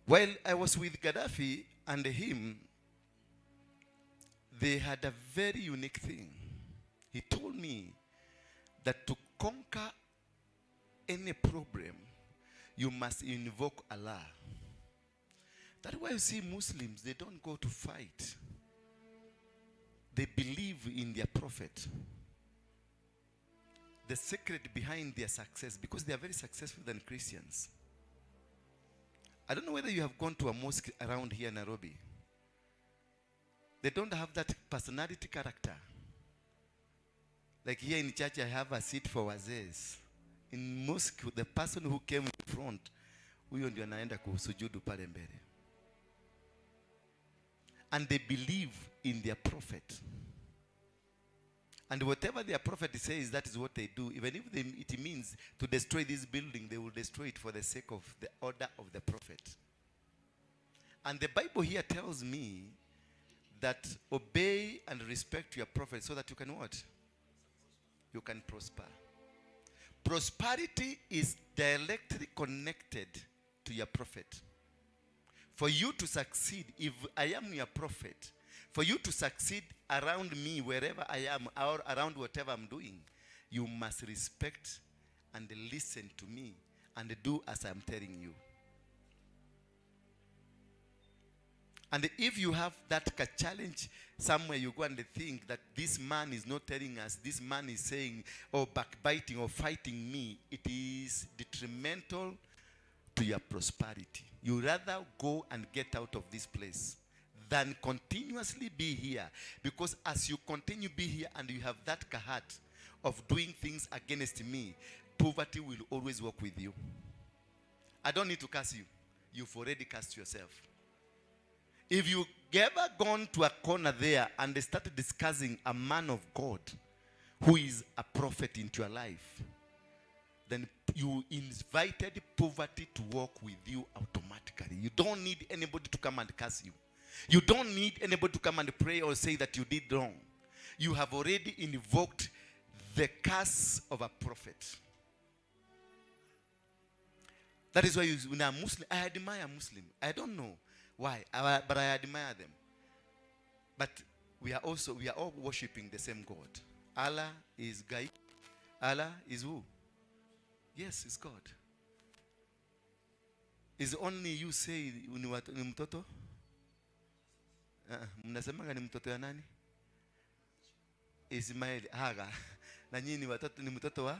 While I was with Gaddafi and him, they had a very unique thing. He told me that to conquer any problem, you must invoke Allah. That's why you see Muslims, they don't go to fight. They believe in their prophet. The secret behind their success, because they are very successful than Christians. I don't know whether you have gone to a mosque around here in Nairobi. They don't have that personality character. Like here in church, I have a seat for wazees. In mosque, the person who came in front, huyo ndio anaenda kusujudu pale mbele. And they believe in their prophet. And whatever their prophet says, that is what they do. Even if it means to destroy this building, they will destroy it for the sake of the order of the prophet. And the Bible here tells me that obey and respect your prophet so that you can what? You can prosper. Prosperity is directly connected to your prophet. For you to succeed, if I am your prophet, for you to succeed around me, wherever I am, or around whatever I'm doing, you must respect and listen to me and do as I'm telling you. And if you have that challenge somewhere, you go and think that this man is not telling us, this man is saying or backbiting or fighting me, it is detrimental to your prosperity. You rather go and get out of this place than continuously be here. Because as you continue be here and you have that heart of doing things against me, poverty will always work with you. I don't need to curse you. You've already cursed yourself. If you ever gone to a corner there and they started discussing a man of God who is a prophet into your life, then you invited poverty to walk with you automatically. You don't need anybody to come and curse you. You don't need anybody to come and pray or say that you did wrong. You have already invoked the curse of a prophet. That is why you, when a Muslim, I admire Muslim. I don't know why, but I admire them. But we are all worshiping the same God. Allah is Gai. Allah is who? Yes, is God. Is only you say ni mtoto? Mnasemanga ni mtoto ya nani? Ismail Haga. Na nyinyi ni watoto, ni mtoto wa?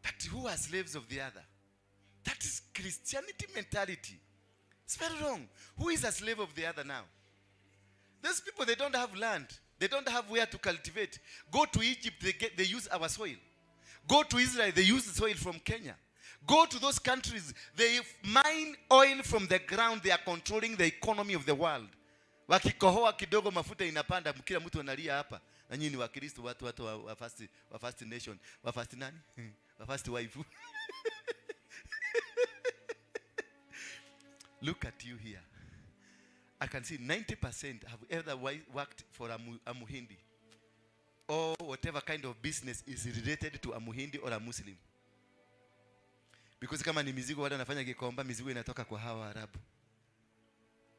But who are slaves of the other? That is Christianity mentality. It's very wrong. Who is a slave of the other now? Those people, they don't have land. They don't have where to cultivate. Go to Egypt, they use our soil. Go to Israel, they use the soil from Kenya. Go to those countries, they mine oil from the ground. They are controlling the economy of the world. Wakikohoa kidogo mafuta inapanda, kila mtu analia hapa. Na nyinyi ni Wakristo, watu wa first nation, wa first nani? Wa first wife. Look at you here. I can see 90% have either worked for a Muhindi or whatever kind of business is related to a Muhindi or a Muslim. Because kama ni mizigo wale wanafanya Gikomba, mizigo inatoka kwa hawa Arabu.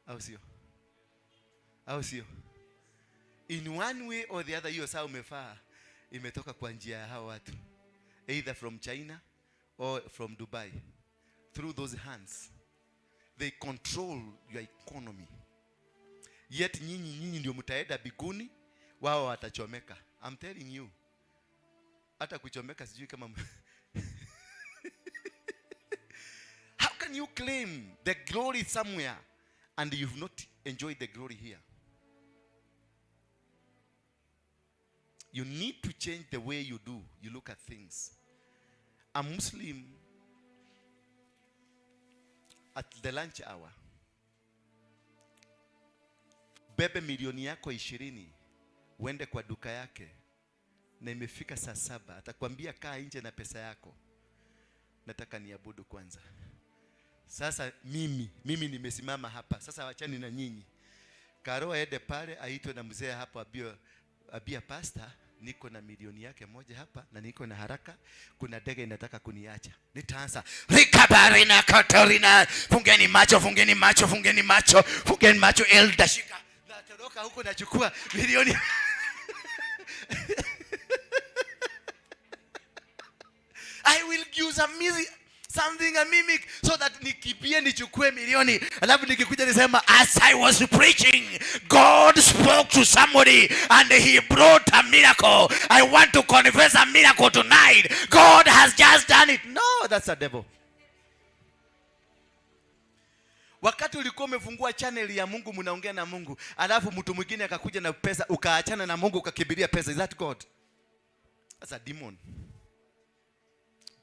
Au sio? Au sio? In one way or the other, hiyo saa umefaa imetoka kwa njia ya hawa watu. Either from China or from Dubai. Through those hands. They control your economy. Yet nyinyi ndio mtaenda biguni, wao watachomeka. I'm telling you. Hata kuchomeka sijui kama How can you claim the glory somewhere and you've not enjoyed the glory here? You need to change the way you do. You look at things. A Muslim at the lunch hour, bebe milioni yako 20 uende kwa duka yake na imefika saa 7, atakwambia kaa nje na pesa yako, nataka niabudu kwanza. Sasa mimi nimesimama hapa sasa, wachani na nyinyi. Karo aende pale aitwe na mzee hapo, abia pastor, niko na milioni yake moja hapa na niko na haraka, kuna ndege inataka kuniacha. Nitaanza rikabarina katarina, fungeni macho, fungeni macho, fungeni macho, fungeni macho, elda shika. Natoroka huko nachukua milioni. I will use a music, something a mimic, so that nikipie nichukue milioni. Alafu nikikuja nisema, as I was preaching, God spoke to somebody and he brought a miracle. I want to confess a miracle tonight. God has just done it. No, that's a devil. Wakati ulikuwa umefungua channel ya Mungu, mnaongea na Mungu, alafu mtu mwingine akakuja na pesa, ukaachana na Mungu ukakimbilia pesa. Is that God? That's a demon.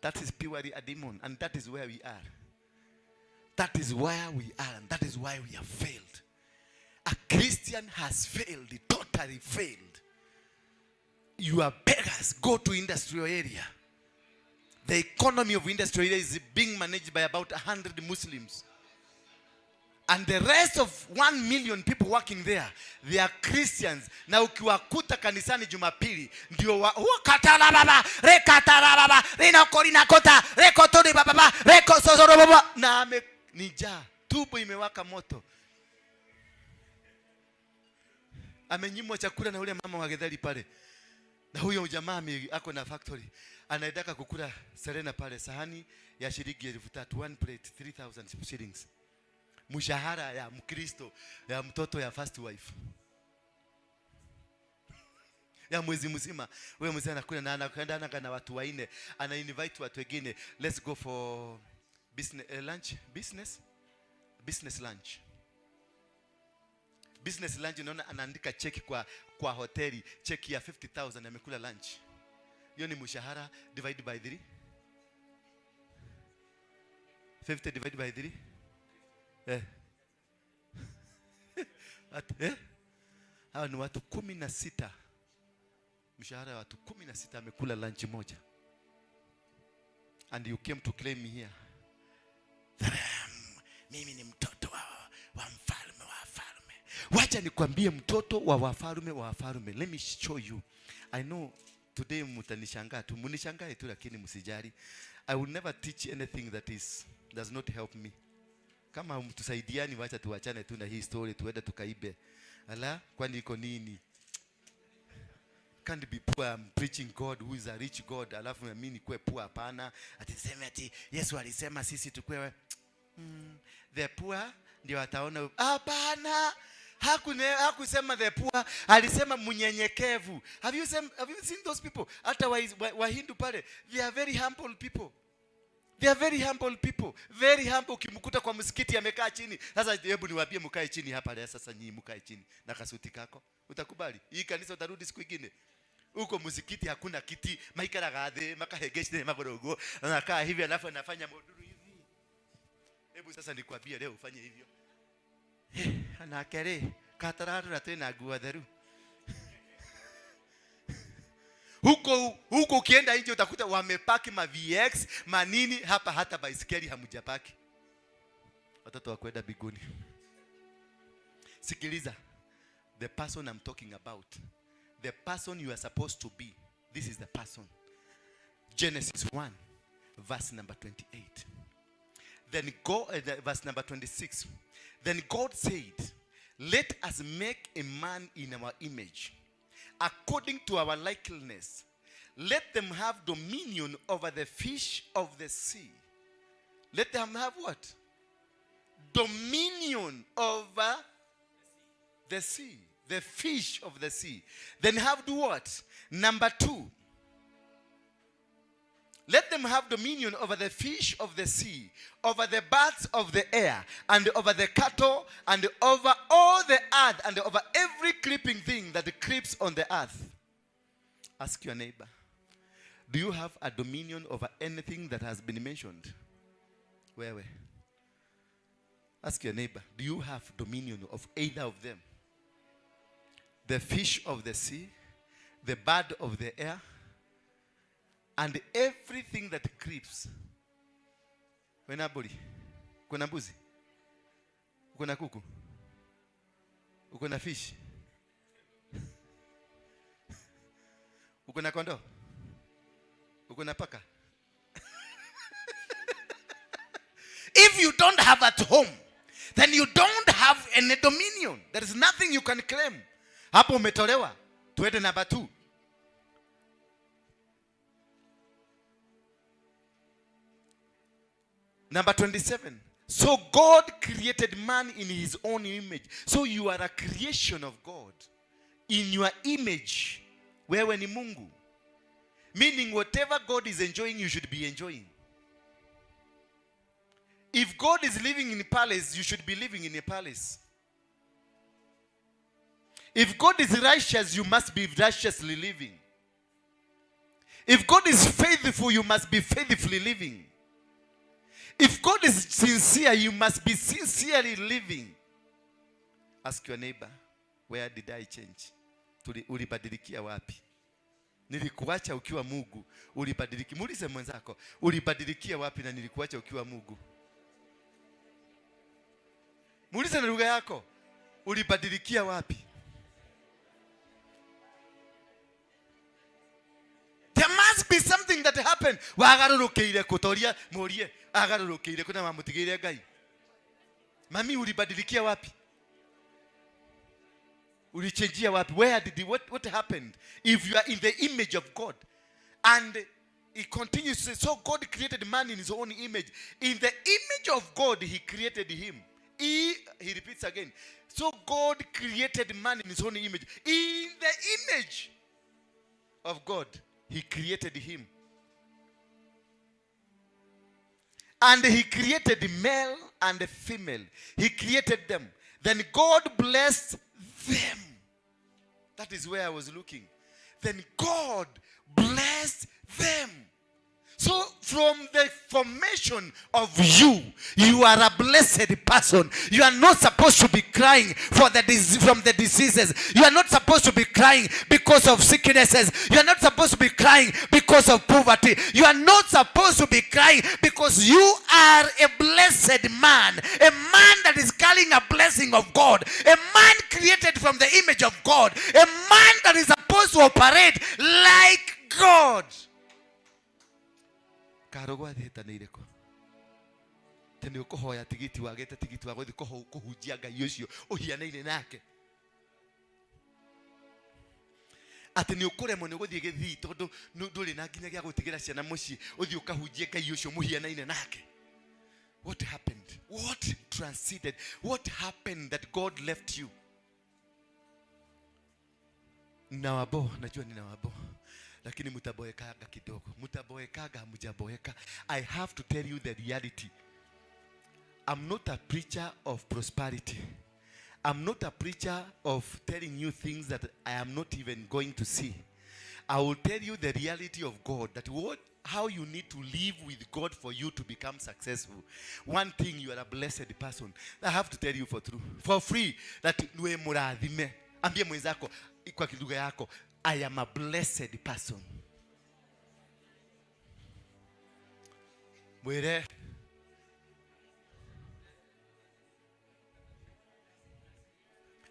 That is purely a demon, and that is where we are. That is where we are, and that is why we have failed. A Christian has failed, totally failed. You are beggars. Go to industrial area. The economy of industrial area is being managed by about 100 Muslims. And the rest of 1 million people working there, they are Christians. Na ukiwakuta kanisani Jumapili, ndio wa, katala baba, rekatala baba, rinokorina kota, rekotori baba, rekosozoro baba. Na ame ni njaa, tumbo imewaka moto. Amenyimwa chakula na ule mama wa getheri pale. Na huyo jamaa ako na factory, anaendaka kukula Serena pale, sahani ya shilingi 3,000, one plate 3,000 shillings. Mshahara ya Mkristo ya mtoto ya first wife ya mwezi mzima. Wewe mzee anakula na anakwenda na watu wanne, ana invite watu wengine, let's go for business, lunch, business lunch. Business lunch, unaona anaandika cheki kwa hoteli, cheki ya 50,000 amekula lunch. Hiyo ni mshahara divide by 3. 50 divided by 3. Hawa ni watu 16. Mshahara wa watu 16 amekula lunch moja. And you came to claim me here. That I am, mimi ni mtoto wa mfalme wa falme. Wacha nikwambie, mtoto wa wafalme wa wafalme. Let me show you. I know today mtanishangaa tu, mnishangae tu, lakini msijali. I will never teach anything that is does not help me. Kama mtusaidiani, wacha tuachane tu na hii story, tuende tukaibe. Ala, kwani iko nini? Can't be poor. I'm preaching God who is a rich God, alafu na mimi nikuwe poor? Hapana. Ati sema ati Yesu alisema sisi tukue the poor ndio wataona. Hapana. Hakusema the poor, alisema mnyenyekevu. Have you seen those people? Hata Wahindu pale, they are very humble people. They are very humble people. Very humble. Ukimkuta kwa msikiti amekaa chini. Sasa hebu niwaambie, mkae chini hapa leo sasa, nyinyi mkae chini na kasuti kako. Utakubali? Hii kanisa utarudi siku ingine. Huko msikiti hakuna kiti, maikaraga thĩ, makahengecete magũrũ ũguo, anakaa hivi alafu anafanya moduru hivi. Hebu sasa nikwambie leo ufanye hivyo. Anake rĩ, katararora twĩna nguo theru. Huko huko ukienda nje utakuta wamepaki ma VX manini, hapa hata baisikeli hamjapaki. Watoto wa kwenda mbinguni. Sikiliza, the person I'm talking about, the person you are supposed to be, this is the person. Genesis 1 verse number 28. Then go verse number 26. Then God said, "Let us make a man in our image, according to our likeness. Let them have dominion over the fish of the sea." Let them have what? Dominion over the sea, the fish of the sea. Then have do what? Number two. Let them have dominion over the fish of the sea, over the birds of the air, and over the cattle, and over all the earth, and over every creeping thing that creeps on the earth. Ask your neighbor, do you have a dominion over anything that has been mentioned? Wewe. Ask your neighbor, do you have dominion of either of them? The fish of the sea, the bird of the air, and everything that creeps. Wena mbũri? Kuna mbuzi? Uko na kuku? Uko na fish? Uko na kondoo? Uko na paka? If you don't have at home, then you don't have any dominion. There is nothing you can claim. Hapo umetolewa. Tuende number 2. Number 27. So God created man in his own image. So you are a creation of God. In your image. Wewe ni Mungu. Meaning whatever God is enjoying, you should be enjoying. If God is living in a palace, you should be living in a palace. If God is righteous, you must be righteously living. If God is faithful, you must be faithfully living. If God is sincere, you must be sincerely living. Ask your neighbor, where did I change? Ulibadilikia wapi? Nilikuacha ukiwa Mungu, ulibadiliki. Muulize mwenzako, ulibadilikia wapi na nilikuacha ukiwa Mungu? Muulize na lugha yako, ulibadilikia wapi? There must be something that happened. Wagarũrũkĩire kũtoria, mũrie, agarũrũkĩire kũ na wamũtigĩire Ngai. Mami, ulibadilikia wapi? Ulichenjia wapi? Where did what happened? If you are in the image of God, and it continues to say, so God created man in his own image. In the image of God, he created him. He repeats again. So God created man in his own image. In the image of God, he created him. And he created male and female. He created them. Then God blessed them. That is where I was looking. Then God blessed them. So from the formation of you, you are a blessed person. You are not supposed to be crying from the diseases. You are not supposed to be crying because of sicknesses. You are not supposed to be crying because of poverty. You are not supposed to be crying because you are a blessed man. A man that is carrying a blessing of God. A man created from the image of God. A man that is supposed to operate like God. Karũgwa thĩtanĩire kũ te nĩ ũkũhoya tigiti wagĩte tigiti wa gũthiĩ kũhunjia Ngai ũcio ũhianaine nake, atĩ nĩ ũkũremwo nĩ gũthiĩ gĩthii tondũ ndũrĩ na nginya gĩa gũtigĩra ciana mũciĩ, ũthiĩ ũkahunjie Ngai ũcio mũhianaine nake. What happened? What transited? What happened that God left you? Nawabo, najua ninawabo, lakini mtaboekaga kidogo, mtaboekaga, hamjaboeka. I have to tell you the reality. I'm not a preacher of prosperity. I'm not a preacher of telling you things that I am not even going to see. I will tell you the reality of God, that how you need to live with God for you to become successful. One thing, you are a blessed person. I have to tell you for true, for free, that niwe murathime. Ambie mwenzako kwa lugha yako, I am a blessed person. Mwire.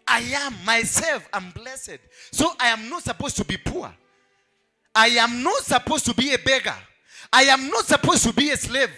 I am myself, I'm blessed. So I am not supposed to be poor. I am not supposed to be a beggar. I am not supposed to be a slave.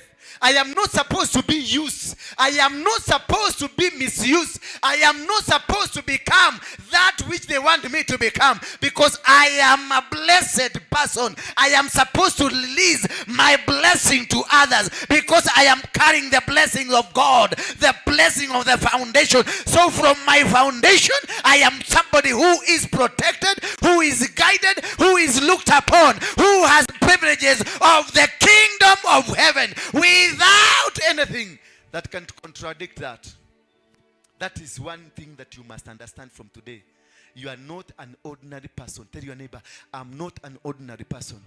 I am not supposed to be used. I am not supposed to be misused. I am not supposed to become that which they want me to become, because I am a blessed person. I am supposed to release my blessing to others, because I am carrying the blessing of God, the blessing of the foundation. So from my foundation, I am somebody who is protected, who is guided, who is looked upon, who has privileges of the kingdom of heaven without anything that can contradict that. That is one thing that you must understand from today. You are not an ordinary person. Tell your neighbor, I'm not an ordinary person.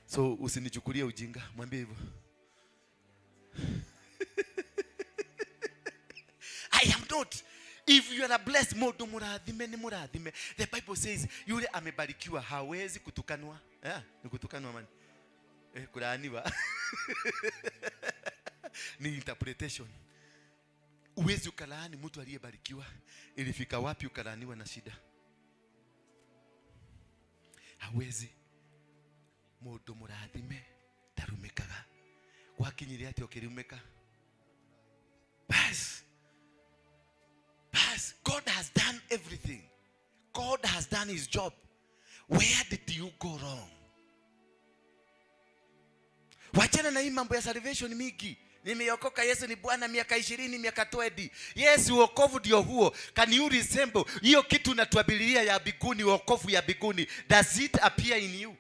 So usinichukulie ujinga, mwambie hivyo. I am not. If you are a blessed, mundu murathime ni murathime. The Bible says yule amebarikiwa hawezi kutukanwa. Ni kutukanwa man. Kulaaniwa. Ni interpretation. Uwezi ukalaani mtu aliyebarikiwa. Ilifika wapi ukalaaniwa na shida? Hawezi. Mundu murathime tarumikaga. Gwakinyire ati ukirumika. Bas. Bas, God has done everything. God has done his job. Where did you go wrong? Wachana na hii mambo ya salvation mingi. Nimeokoka, Yesu ni Bwana miaka 20, miaka 20. Yes, wokovu ndio huo. Can you resemble hiyo kitu natuabilia ya biguni, wokovu ya biguni? Does it appear in you?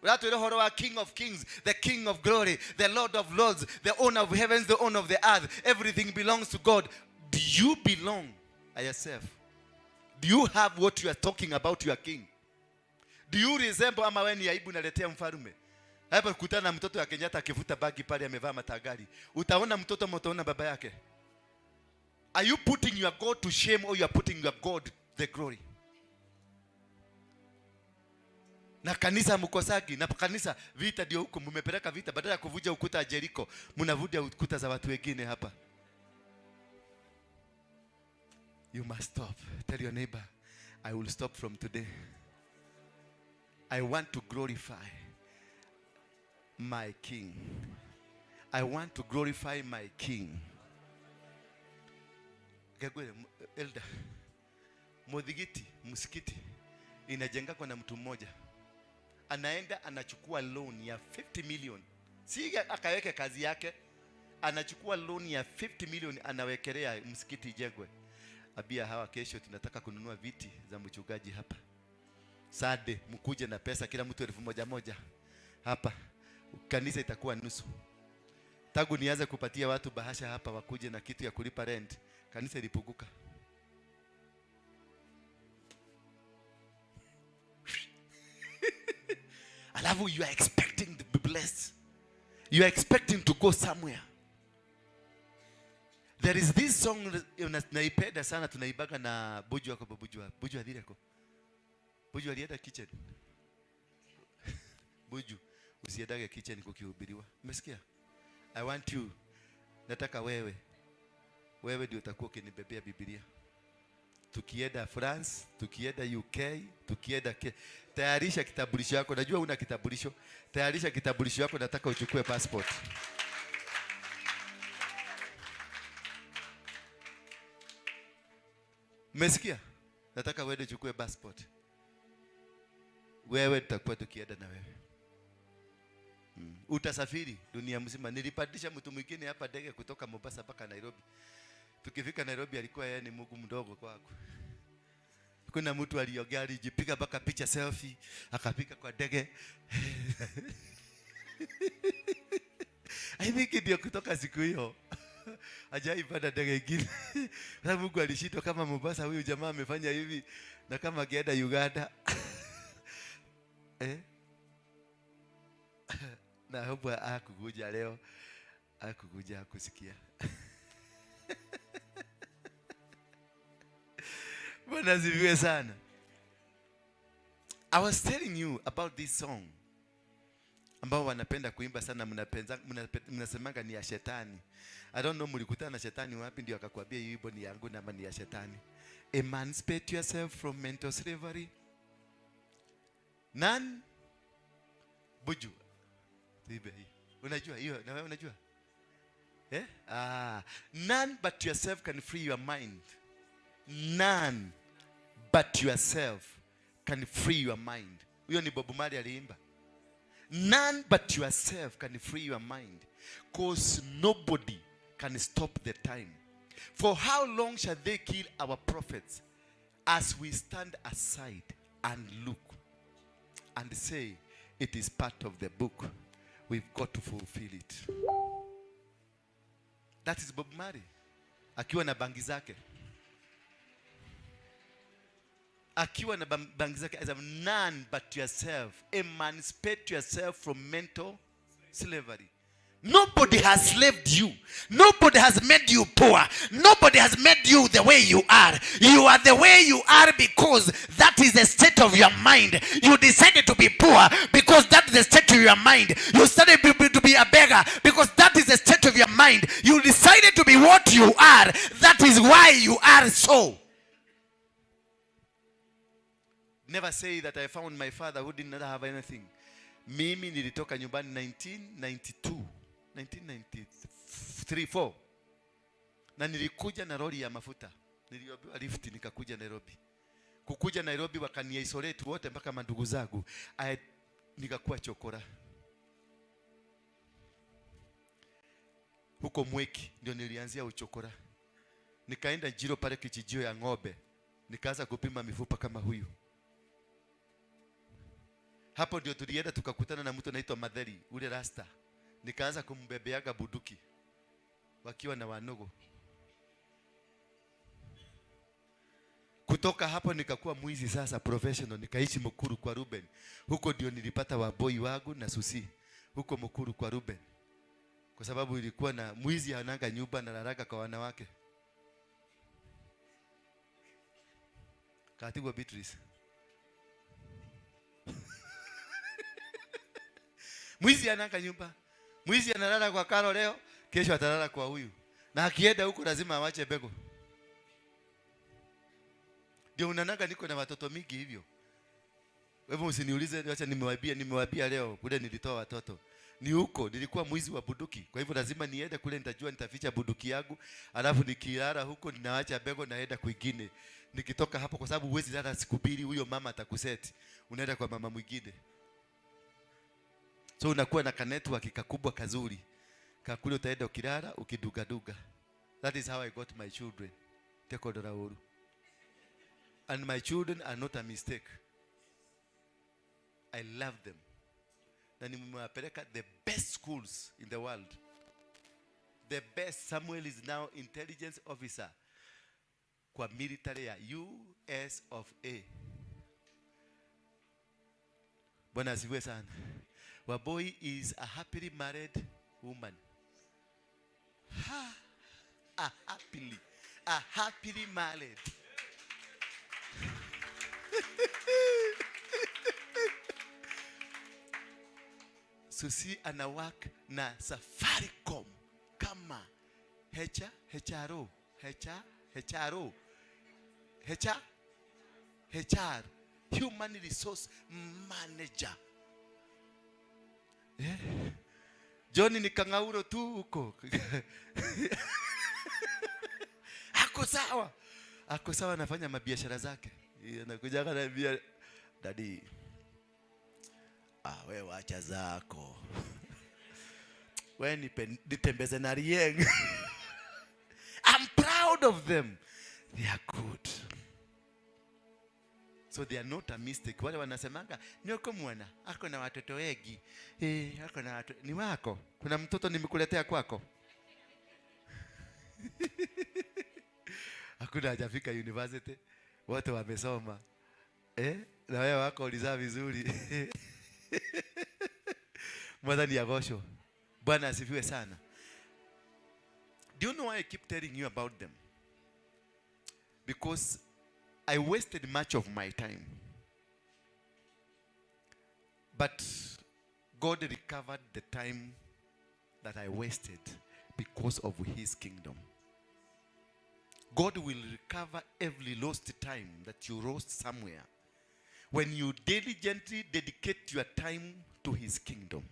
Watu ile wa King of Kings, the King of Glory, the Lord of Lords, the owner of heavens, the owner of the earth. Everything belongs to God. Do you belong yourself? Do you have what you are talking about your king? Do you resemble ama wewe ni aibu naletea mfalme? Hapa kukutana na mtoto wa Kenyatta akivuta bagi pale amevaa matagari. Utaona mtoto ama utaona baba yake? Are you putting your God to shame or you are putting your God the glory? Na kanisa mkosagi, na kanisa vita ndio huko mmepeleka vita, badala ya kuvuja ukuta wa Jericho mnavuja ukuta za watu wengine hapa. You must stop. Tell your neighbor, I will stop from today. I want to glorify my King. I want to glorify my King. Kegwele, elder, muthigiti, msikiti inajenga kwa na mtu mmoja. Anaenda anachukua loan ya 50 million. Si akaweke kazi yake, anachukua loan ya 50 million anawekelea msikiti ijengwe. Abia hawa kesho tunataka kununua viti za mchungaji hapa. Sade mkuje na pesa kila mtu 1,000 hapa. Kanisa itakuwa nusu. Tangu nianze kupatia watu bahasha hapa wakuje na kitu ya kulipa rent, kanisa ilipunguka. Alafu you are expecting to be blessed. You are expecting to go somewhere. There is this song naipenda sana, tunaibaga na Buju wako. Buju, Buju adhireko. Buju alienda kitchen. Buju, usiendage kitchen kukihubiriwa. Umesikia? I want you. Nataka wewe. Wewe ndio utakuwa ukinibebea Biblia. Tukienda France, tukienda UK, tukienda tayarisha kitambulisho yako. Najua una kitambulisho. Tayarisha kitambulisho yako, nataka uchukue passport. Umesikia? Nataka uende uchukue passport. Wewe tutakuwa tukienda na wewe. Utasafiri dunia mzima. Nilipandisha mtu mwingine hapa ndege kutoka Mombasa mpaka Nairobi. Tukifika Nairobi alikuwa yeye ni Mungu mdogo kwangu. Kuna mtu aliongea, alijipiga mpaka picha selfie, akapiga kwa ndege. I think ndio kutoka siku hiyo hajaipanda ndege ingine. Kwa sababu Mungu alishindwa kama Mombasa huyu jamaa amefanya hivi na kama akienda Uganda. Na hope hakukuja leo. Hakukuja kusikia. Bwana asifiwe sana. I was telling you about this song ambao wanapenda kuimba sana, mnasemanga ni ya shetani. I don't know mlikutana na shetani wapi ndio akakwambia hii wimbo ni yangu na ni ya shetani. Emancipate yourself from mental slavery. None. Buju. Tuibe hii. Unajua hiyo? Na wewe unajua? None but yourself can free your mind. None but yourself can free your mind. Huyo ni Bob Marley aliimba. None but yourself can free your mind, because nobody can stop the time. For how long shall they kill our prophets as we stand aside and look and say it is part of the book? We've got to fulfill it. That is Bob Marley akiwa na bangi zake. Akiwa na bangi zake, as none but yourself. Emancipate yourself from mental slavery. Nobody has slaved you. Nobody has made you poor. Nobody has made you the way you are. You are the way you are because that is the state of your mind. You decided to be poor because that is the state of your mind. You started to be a beggar because that is the state of your mind. You decided to be what you are. That is why you are so. Never say that I found my father who did not have anything. Mimi nilitoka nyumbani 1992, 1993, 4. Na nilikuja na lori ya mafuta. Niliombewa lift nikakuja Nairobi. Kukuja Nairobi wakani-isolate wote mpaka mandugu zangu. Nikakuwa chokora. Huko Mweki ndio nilianzia uchokora. Nikaenda Njiro pale kijijio ya ng'ombe. Nikaanza kupima mifupa kama huyu. Hapo ndio tulienda tukakutana na mtu anaitwa Madheri, ule rasta. Nikaanza kumbebeaga bunduki wakiwa na wanogo. Kutoka hapo nikakuwa mwizi sasa professional, nikaishi Mukuru kwa Ruben. Huko ndio nilipata waboi wangu na Susi. Huko Mukuru kwa Ruben. Kwa sababu ilikuwa na mwizi ananga nyumba na laraga kwa wanawake. Katigwa Beatrice. Mwizi ananga nyumba. Mwizi analala kwa Karo leo, kesho atalala kwa huyu. Na akienda huko lazima awache bego. Ndio unanaga niko na watoto mingi hivyo. Wewe usiniulize, acha nimewaambia leo kule nilitoa watoto. Ni huko nilikuwa mwizi wa bunduki. Kwa hivyo lazima niende kule, nitajua nitaficha bunduki yangu, alafu nikilala huko ninaacha bego naenda kwingine. Nikitoka hapo, kwa sababu huwezi lala siku mbili, huyo mama atakuseti. Unaenda kwa mama mwingine. So unakuwa na ka network kakubwa kazuri. Kakule utaenda ukilala ukidugaduga. That is how I got my children. Tekodora uru. And my children are not a mistake. I love them. Na nimewapeleka the best schools in the world. The best. Samuel is now intelligence officer kwa military ya US of A. Bwana asifiwe sana. Wambui is a happily married woman. Ha, a happily married. Susi ana work na Safaricom kama HR, HRO, HR, HRO, HR, HR, Human Resource Manager. Eh? John ni kangauro tu huko. Ako sawa. Ako sawa, anafanya mabiashara zake. Anakuja ananiambia, "Daddy, ah, we wacha zako. We nipe nitembeze na Rieng." I'm proud of them. They are good. So they are not a mistake. Wale wanasemanga nyoko mwana ako na watoto wengi. Eh, ako na watoto ni wako. Kuna mtoto nimekuletea kwako. Hakuna hajafika university. Wote wamesoma. Eh, na wewe wako ulizaa vizuri. Mwathani agocwo. Bwana asifiwe sana. Do you know why I keep telling you about them? Because I wasted much of my time. But God recovered the time that I wasted because of his kingdom. God will recover every lost time that you lost somewhere when you diligently dedicate your time to his kingdom.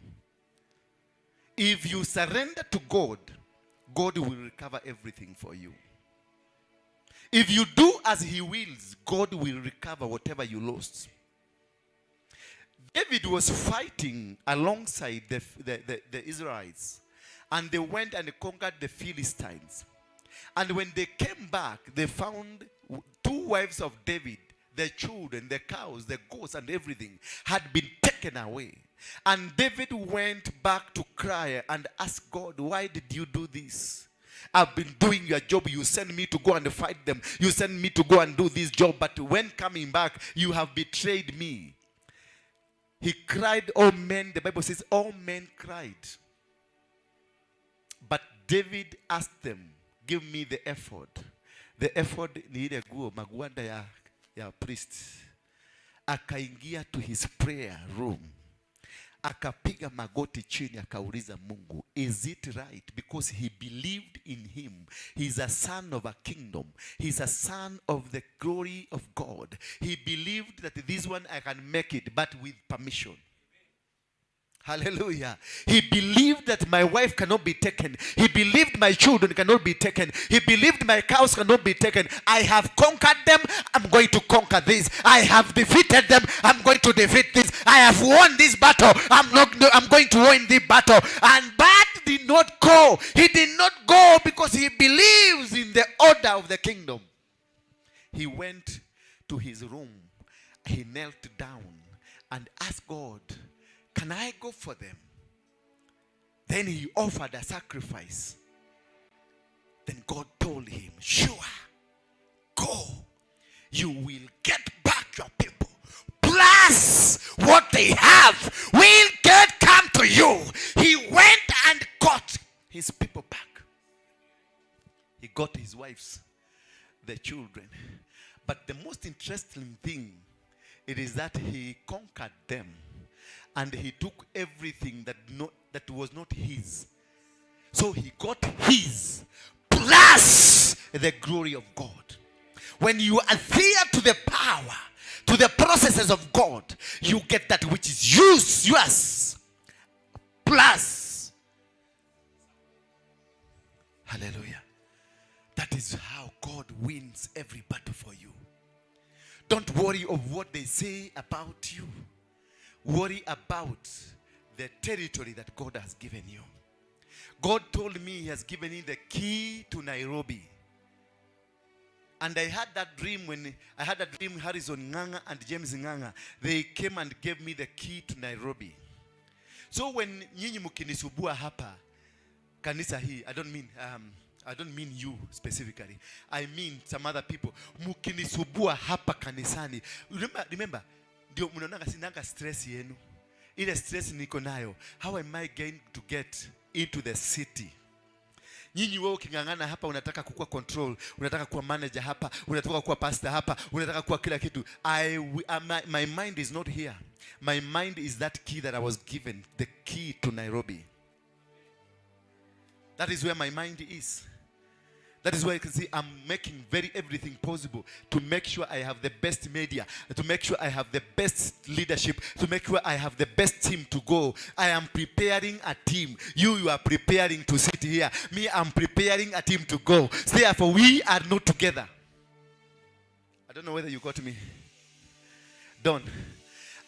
If you surrender to God, God will recover everything for you. If you do as he wills, God will recover whatever you lost. David was fighting alongside the Israelites, and they went and conquered the Philistines. And when they came back, they found two wives of David, the children, the cows, the goats, and everything had been taken away. And David went back to cry and ask God, "Why did you do this? I've been doing your job. You sent me to go and fight them. You sent me to go and do this job. But when coming back, you have betrayed me." He cried, all men, the Bible says, all men cried. But David asked them, "Give me the ephod." The ephod ni ile nguo magwanda ya priest. Akaingia to his prayer room, akapiga magoti chini, akauliza Mungu, "Is it right?" Because he believed in him. He's a son of a kingdom. He's a son of the glory of God. He believed that this one, I can make it, but with permission. Hallelujah. He believed that my wife cannot be taken. He believed my children cannot be taken. He believed my cows cannot be taken. I have conquered them. I'm going to conquer this. I have defeated them. I'm going to defeat this. I have won this battle. I'm not I'm going to win the battle. And but did not go. He did not go because he believes in the order of the kingdom. He went to his room. He knelt down and asked God, "Can I go for them?" Then he offered a sacrifice. Then God told him, "Sure, go. You will get back your people. Plus, what they have will get come to you." He went and got his people back. He got his wives, the children. But the most interesting thing, it is that he conquered them and he took everything that was not his. So he got his plus the glory of God. When you adhere to the power, to the processes of God, you get that which is yours, plus. Hallelujah. That is how God wins every battle for you. Don't worry of what they say about you. Worry about the territory that God has given you. God told me he has given me the key to Nairobi. And I had that dream when I had a dream, Harrison Nganga and James Nganga, they came and gave me the key to Nairobi. So when nyinyi mkinisumbua hapa kanisa hii, I don't mean you specifically. I mean some other people. Mkinisumbua hapa kanisani. Remember, ndio mnaonanga sinanga stress yenu. Ile stress niko nayo, how am I going to get into the city? Nyinyi wewe uking'ang'ana hapa, unataka kukuwa control, unataka kuwa manager hapa, unataka kuwa pastor hapa, unataka kuwa kila kitu. My mind is not here. My mind is that key that I was given, the key to Nairobi. That is where my mind is. That is why you can see I'm making very everything possible to make sure I have the best media, to make sure I have the best leadership, to make sure I have the best team to go. I am preparing a team. You are preparing to sit here. Me, I'm preparing a team to go. Therefore, we are not together. I don't know whether you got me. Done.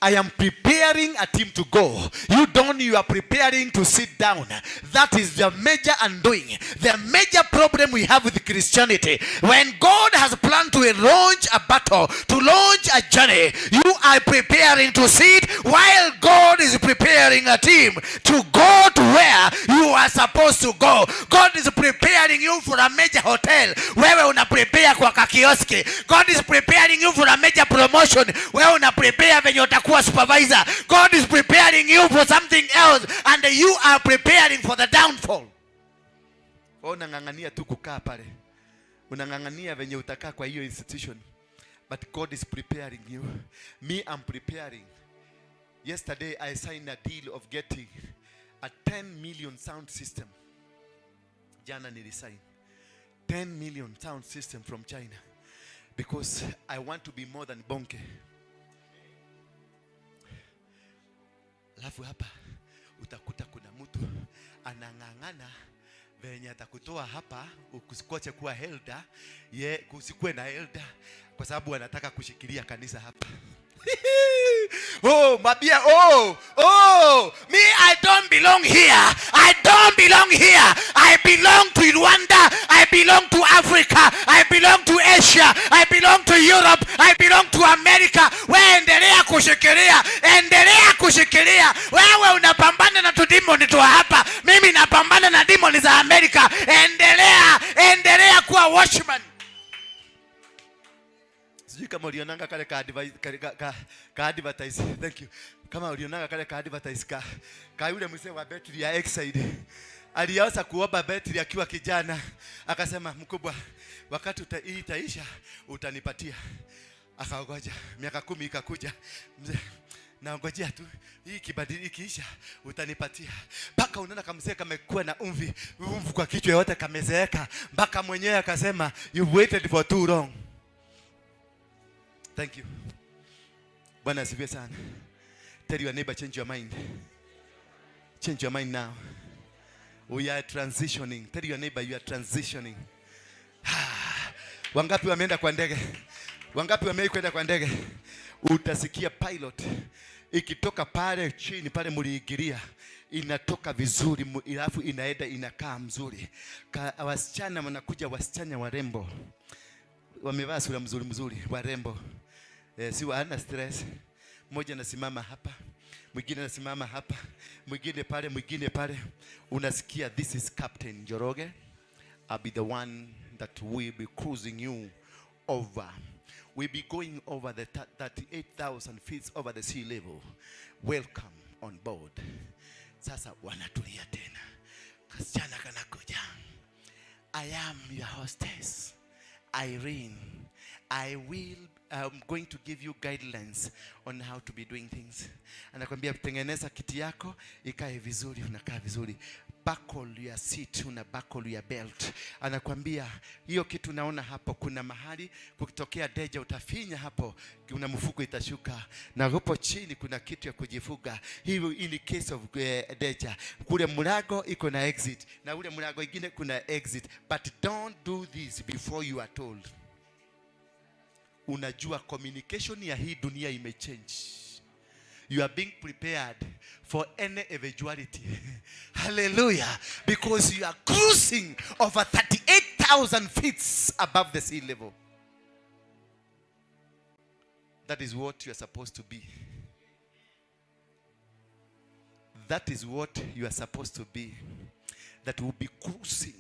I am preparing a team to go. You don't, you are preparing to sit down. That is the major undoing. The major problem we have with Christianity. When God has planned to launch a battle, to launch a journey, you are preparing to sit while God is preparing a team to go to where you are supposed to go. God is preparing you for a major hotel. Wewe una prepare kwa kakioski. God is preparing you for a major promotion. Wewe una prepare venye utakuwa supervisor. God is preparing you for something else and you are preparing for the downfall. Wewe unang'ang'ania tu kukaa pale, unang'ang'ania venye utakaa kwa hiyo institution, but God is preparing you. Me, I'm preparing. Yesterday I signed a deal of getting a 10 million sound system. Jana nilisign 10 million sound system from China because I want to be more than Bonnke. Alafu hapa utakuta kuna mtu anang'ang'ana venye atakutoa hapa usikoche kuwa elder, ye kusikuwe na elder kwa sababu anataka kushikilia kanisa hapa. Oh, mabia, oh, oh. Me, I don't belong here. I don't belong here. I belong to Rwanda. I belong to Africa. I belong to Asia. I belong to Europe. I belong to America. We endelea kushikilia, endelea kushikilia. Wewe unapambana na tudemoni tu hapa, mimi napambana na demoni za Amerika. Endelea, endelea kuwa watchman. Sijui kama ulionanga kale ka, advi- ka, ka, ka, ka advertise. Thank you. Kama ulionanga kale ka advertise ka yule mzee wa betri ya Exide. Alianza kuomba betri akiwa kijana, akasema mkubwa, wakati hii itaisha utanipatia. Akaongoja miaka 10 ikakuja, mzee naongojea tu hii kibadili ikiisha utanipatia. Mpaka unaona kamzee kamekuwa na umvi umvi kwa kichwa yote kamezeeka, mpaka mwenyewe akasema, "You waited for too long." Thank you. Bwana asifiwe sana. Tell your neighbor, "Change your mind. Change your mind now." We are transitioning. Tell your neighbor you are transitioning. Wangapi wameenda kwa ndege? Wangapi wamewahi kwenda kwa ndege? Utasikia pilot ikitoka pale chini pale muliingilia inatoka vizuri, alafu inaenda inakaa mzuri. Wasichana wanakuja, wasichana warembo wamevaa sura mzuri mzuri, warembo, si wana stress. Mmoja anasimama hapa, mwingine anasimama hapa, mwingine pale, mwingine pale. Unasikia, "This is Captain Njoroge. I'll be the one that will be cruising you over. We'll be going over the 38,000 feet over the sea level. Welcome on board." Sasa wanatulia tena. Kasichana kanakuja. "I am your hostess, Irene. I'm going to give you guidelines on how to be doing things." Anakwambia, "Tengeneza kiti yako ikae vizuri," unakaa vizuri. "Buckle your seat," una buckle your belt. Anakwambia, "Hiyo kitu naona hapo, kuna mahali kukitokea danger utafinya hapo, kuna mfuko itashuka, na hapo chini kuna kitu ya kujifunga hivyo in case of danger. Kule mlango iko na exit na ule mlango ingine kuna exit, but don't do this before you are told." Unajua communication ya hii dunia imechange. You are being prepared for any eventuality. Hallelujah. Because you are cruising over 38,000 feet above the sea level. That is what you are supposed to be. That is what you are supposed to be. That will be cruising.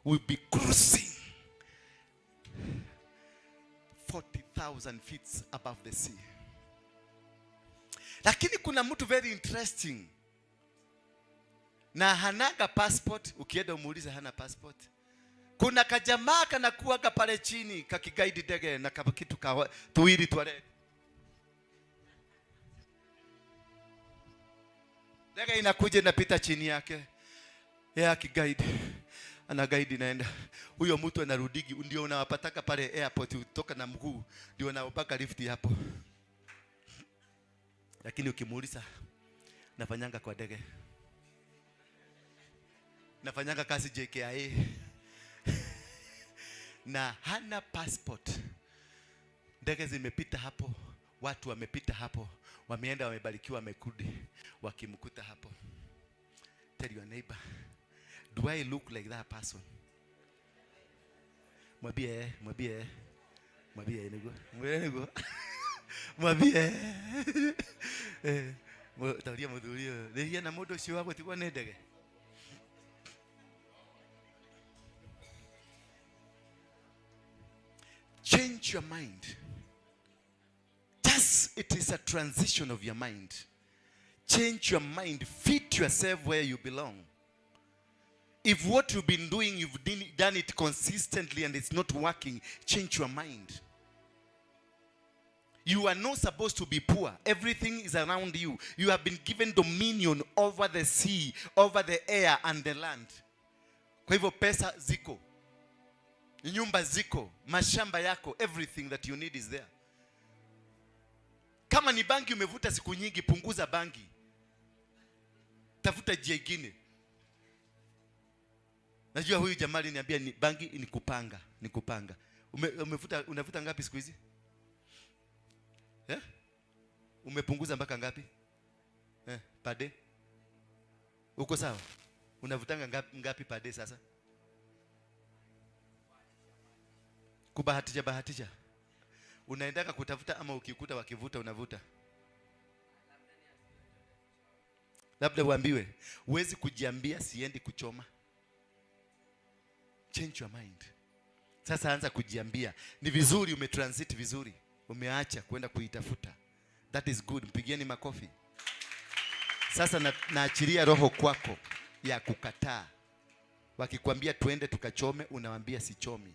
Will be cruising 40,000 feet above the sea. Lakini kuna mtu very interesting na hanaga passport. Ukienda umuulize, hana passport. Kuna kajamaa kanakuwaga pale chini kakiguide ndege na kitu ka tuwili twale. Ndege inakuja inapita chini yake, yeye akiguide, ana guide inaenda. Huyo mtu anarudigi, ndio unawapataka pale airport kutoka na mguu, ndio unawapaka lift hapo. Lakini ukimuuliza, nafanyanga kwa ndege, nafanyanga kazi JKIA, na hana passport. Ndege zimepita hapo, watu wamepita hapo, wameenda, wamebarikiwa, wamekurudi, wakimkuta hapo. Tell your neighbor, do I look like that person? Mwambie, mwambie, mwambie niguo, mwambie niguo, mwambie eh, tauria muthuri ũyũ nĩ na mũndũ ũcio wa gũtigwo nĩ ndege. Change your mind. Just it is a transition of your mind. Change your mind. Fit yourself where you belong. If what you've been doing, you've done it consistently and it's not working, change your mind. You are not supposed to be poor. Everything is around you. You have been given dominion over the sea, over the air and the land. Kwa hivyo pesa ziko, nyumba ziko, mashamba yako, everything that you need is there. Kama ni bangi umevuta siku nyingi, punguza bangi, tafuta njia ingine. Najua huyu jamaa aliniambia ni bangi ni kupanga, ni kupanga. Umevuta, unavuta ngapi siku hizi? Eh? Umepunguza mpaka ngapi? Pade? Uko sawa? Unavutanga ngapi pade sasa? Kubahatisha bahatisha. Unaendaka kutafuta ama ukikuta wakivuta unavuta? Labda uambiwe, huwezi kujiambia siendi kuchoma. Change your mind. Sasa anza kujiambia, ni vizuri umetransit vizuri, umeacha kwenda kuitafuta. That is good. Mpigieni makofi. Sasa naachilia roho kwako ya kukataa. Wakikwambia tuende tukachome, unawaambia sichomi.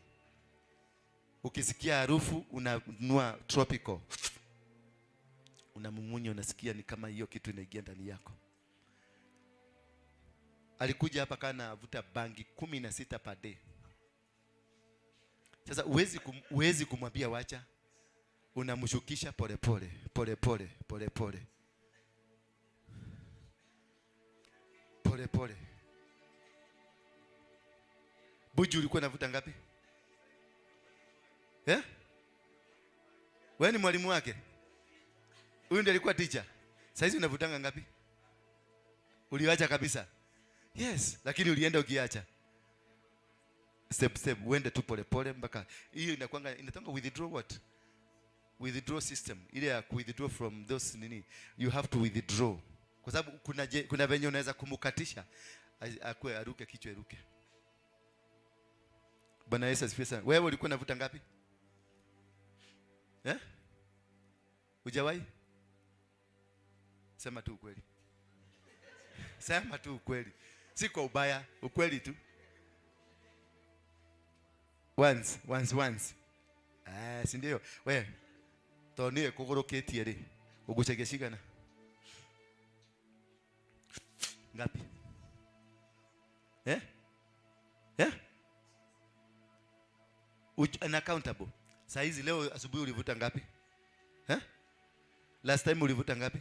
Ukisikia harufu unanunua tropical, unamumunya, unasikia ni kama hiyo kitu inaingia ndani yako. Alikuja hapa kana avuta bangi 16 per day. Sasa huwezi kumwambia wacha, unamshukisha pole pole pole pole pole pole pole pole. Buju, ulikuwa unavuta ngapi? Eh? Wewe ni mwalimu wake? Huyu ndiye alikuwa teacher. Saizi unavutanga ngapi? Uliacha kabisa? Yes, lakini ulienda ukiacha. Step step, uende tu pole pole mpaka hiyo inakuanga inatonga withdraw what? Withdraw system. Ile ya withdraw from those nini. You have to withdraw. Kwa sababu kuna venye unaweza kumukatisha akue aruke kichwa iruke. Bwana Yesu asifiwe sana. Wewe ulikuwa unavuta ngapi? Eh? Hujawahi? Sema tu ukweli. Sema tu ukweli. Si kwa ubaya, ukweli tu. Once, once, once. Ah, si ndio? We, to niĩ kũgũrũkĩtie rĩ, ũgũcagia cigana? Ngapi? Eh? Eh? Unaccountable. Saa hizi leo asubuhi ulivuta ngapi? Eh? Last time ulivuta ngapi?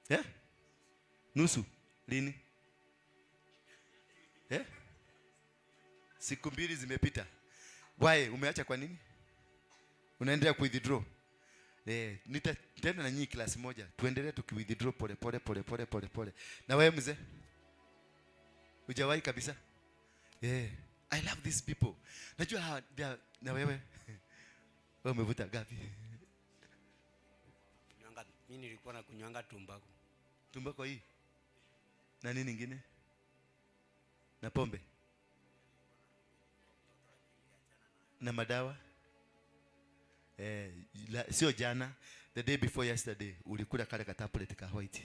Eh? Nusu. Lini? Eh? Siku 2 zimepita. Why? Umeacha kwa nini? Unaendelea ku withdraw. Nitaenda na nyinyi class moja. Tuendelee tuki withdraw pole pole pole pole pole pole. Na wewe mzee? Hujawahi kabisa? I love these people. Najua hawa, na wewe? Wewe umevuta ngapi? Mimi nilikuwa na kunywanga tumbako. Tumbako hii? Na nini nyingine? Na pombe? Na madawa? Sio jana. The day before yesterday ulikula kale ka tablet ka white.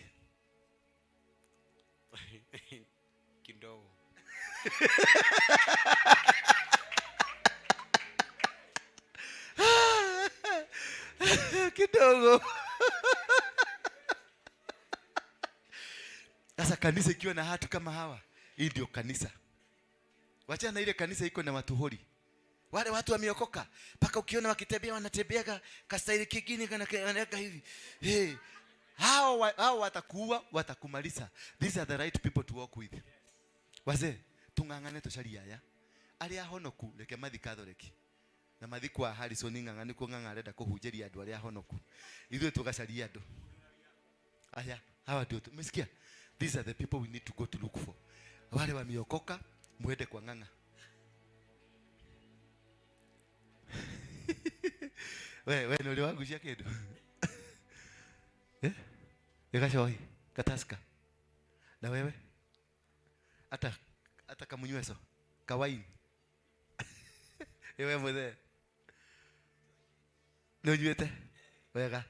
Kidogo. Kidogo. Sasa kanisa ikiwa na watu kama hawa, hii ndio kanisa. Wachana na ile kanisa iko na watu holi. Wale watu wameokoka, mpaka ukiona wakitembea wanatembeaga kastaili kingine kana kanaweka hivi. Hey, hao watakuua, watakumaliza. These are the right people to walk with. Wazee, tung'ang'ane tucarie aya. Arĩa ahonoku reke mathi Catholic. Na mathi kwa Harrison Ng'ang'a nĩkuo Ng'ang'a arenda kũhunjĩria andũ arĩa ahonoku. Ithuĩ tũgacaria andũ. Aya, hawa ndio umesikia? These are the people we need to go to look for. Wale wameokoka muende kwa Ng'ang'a. We nĩ ũrĩ wagucia kĩndũ? Eh? Gĩgacohi, kataska. Na wewe? Hata kamunyweso, kawaini. Ewe muthee. Nĩ ũnyuĩte? Wega.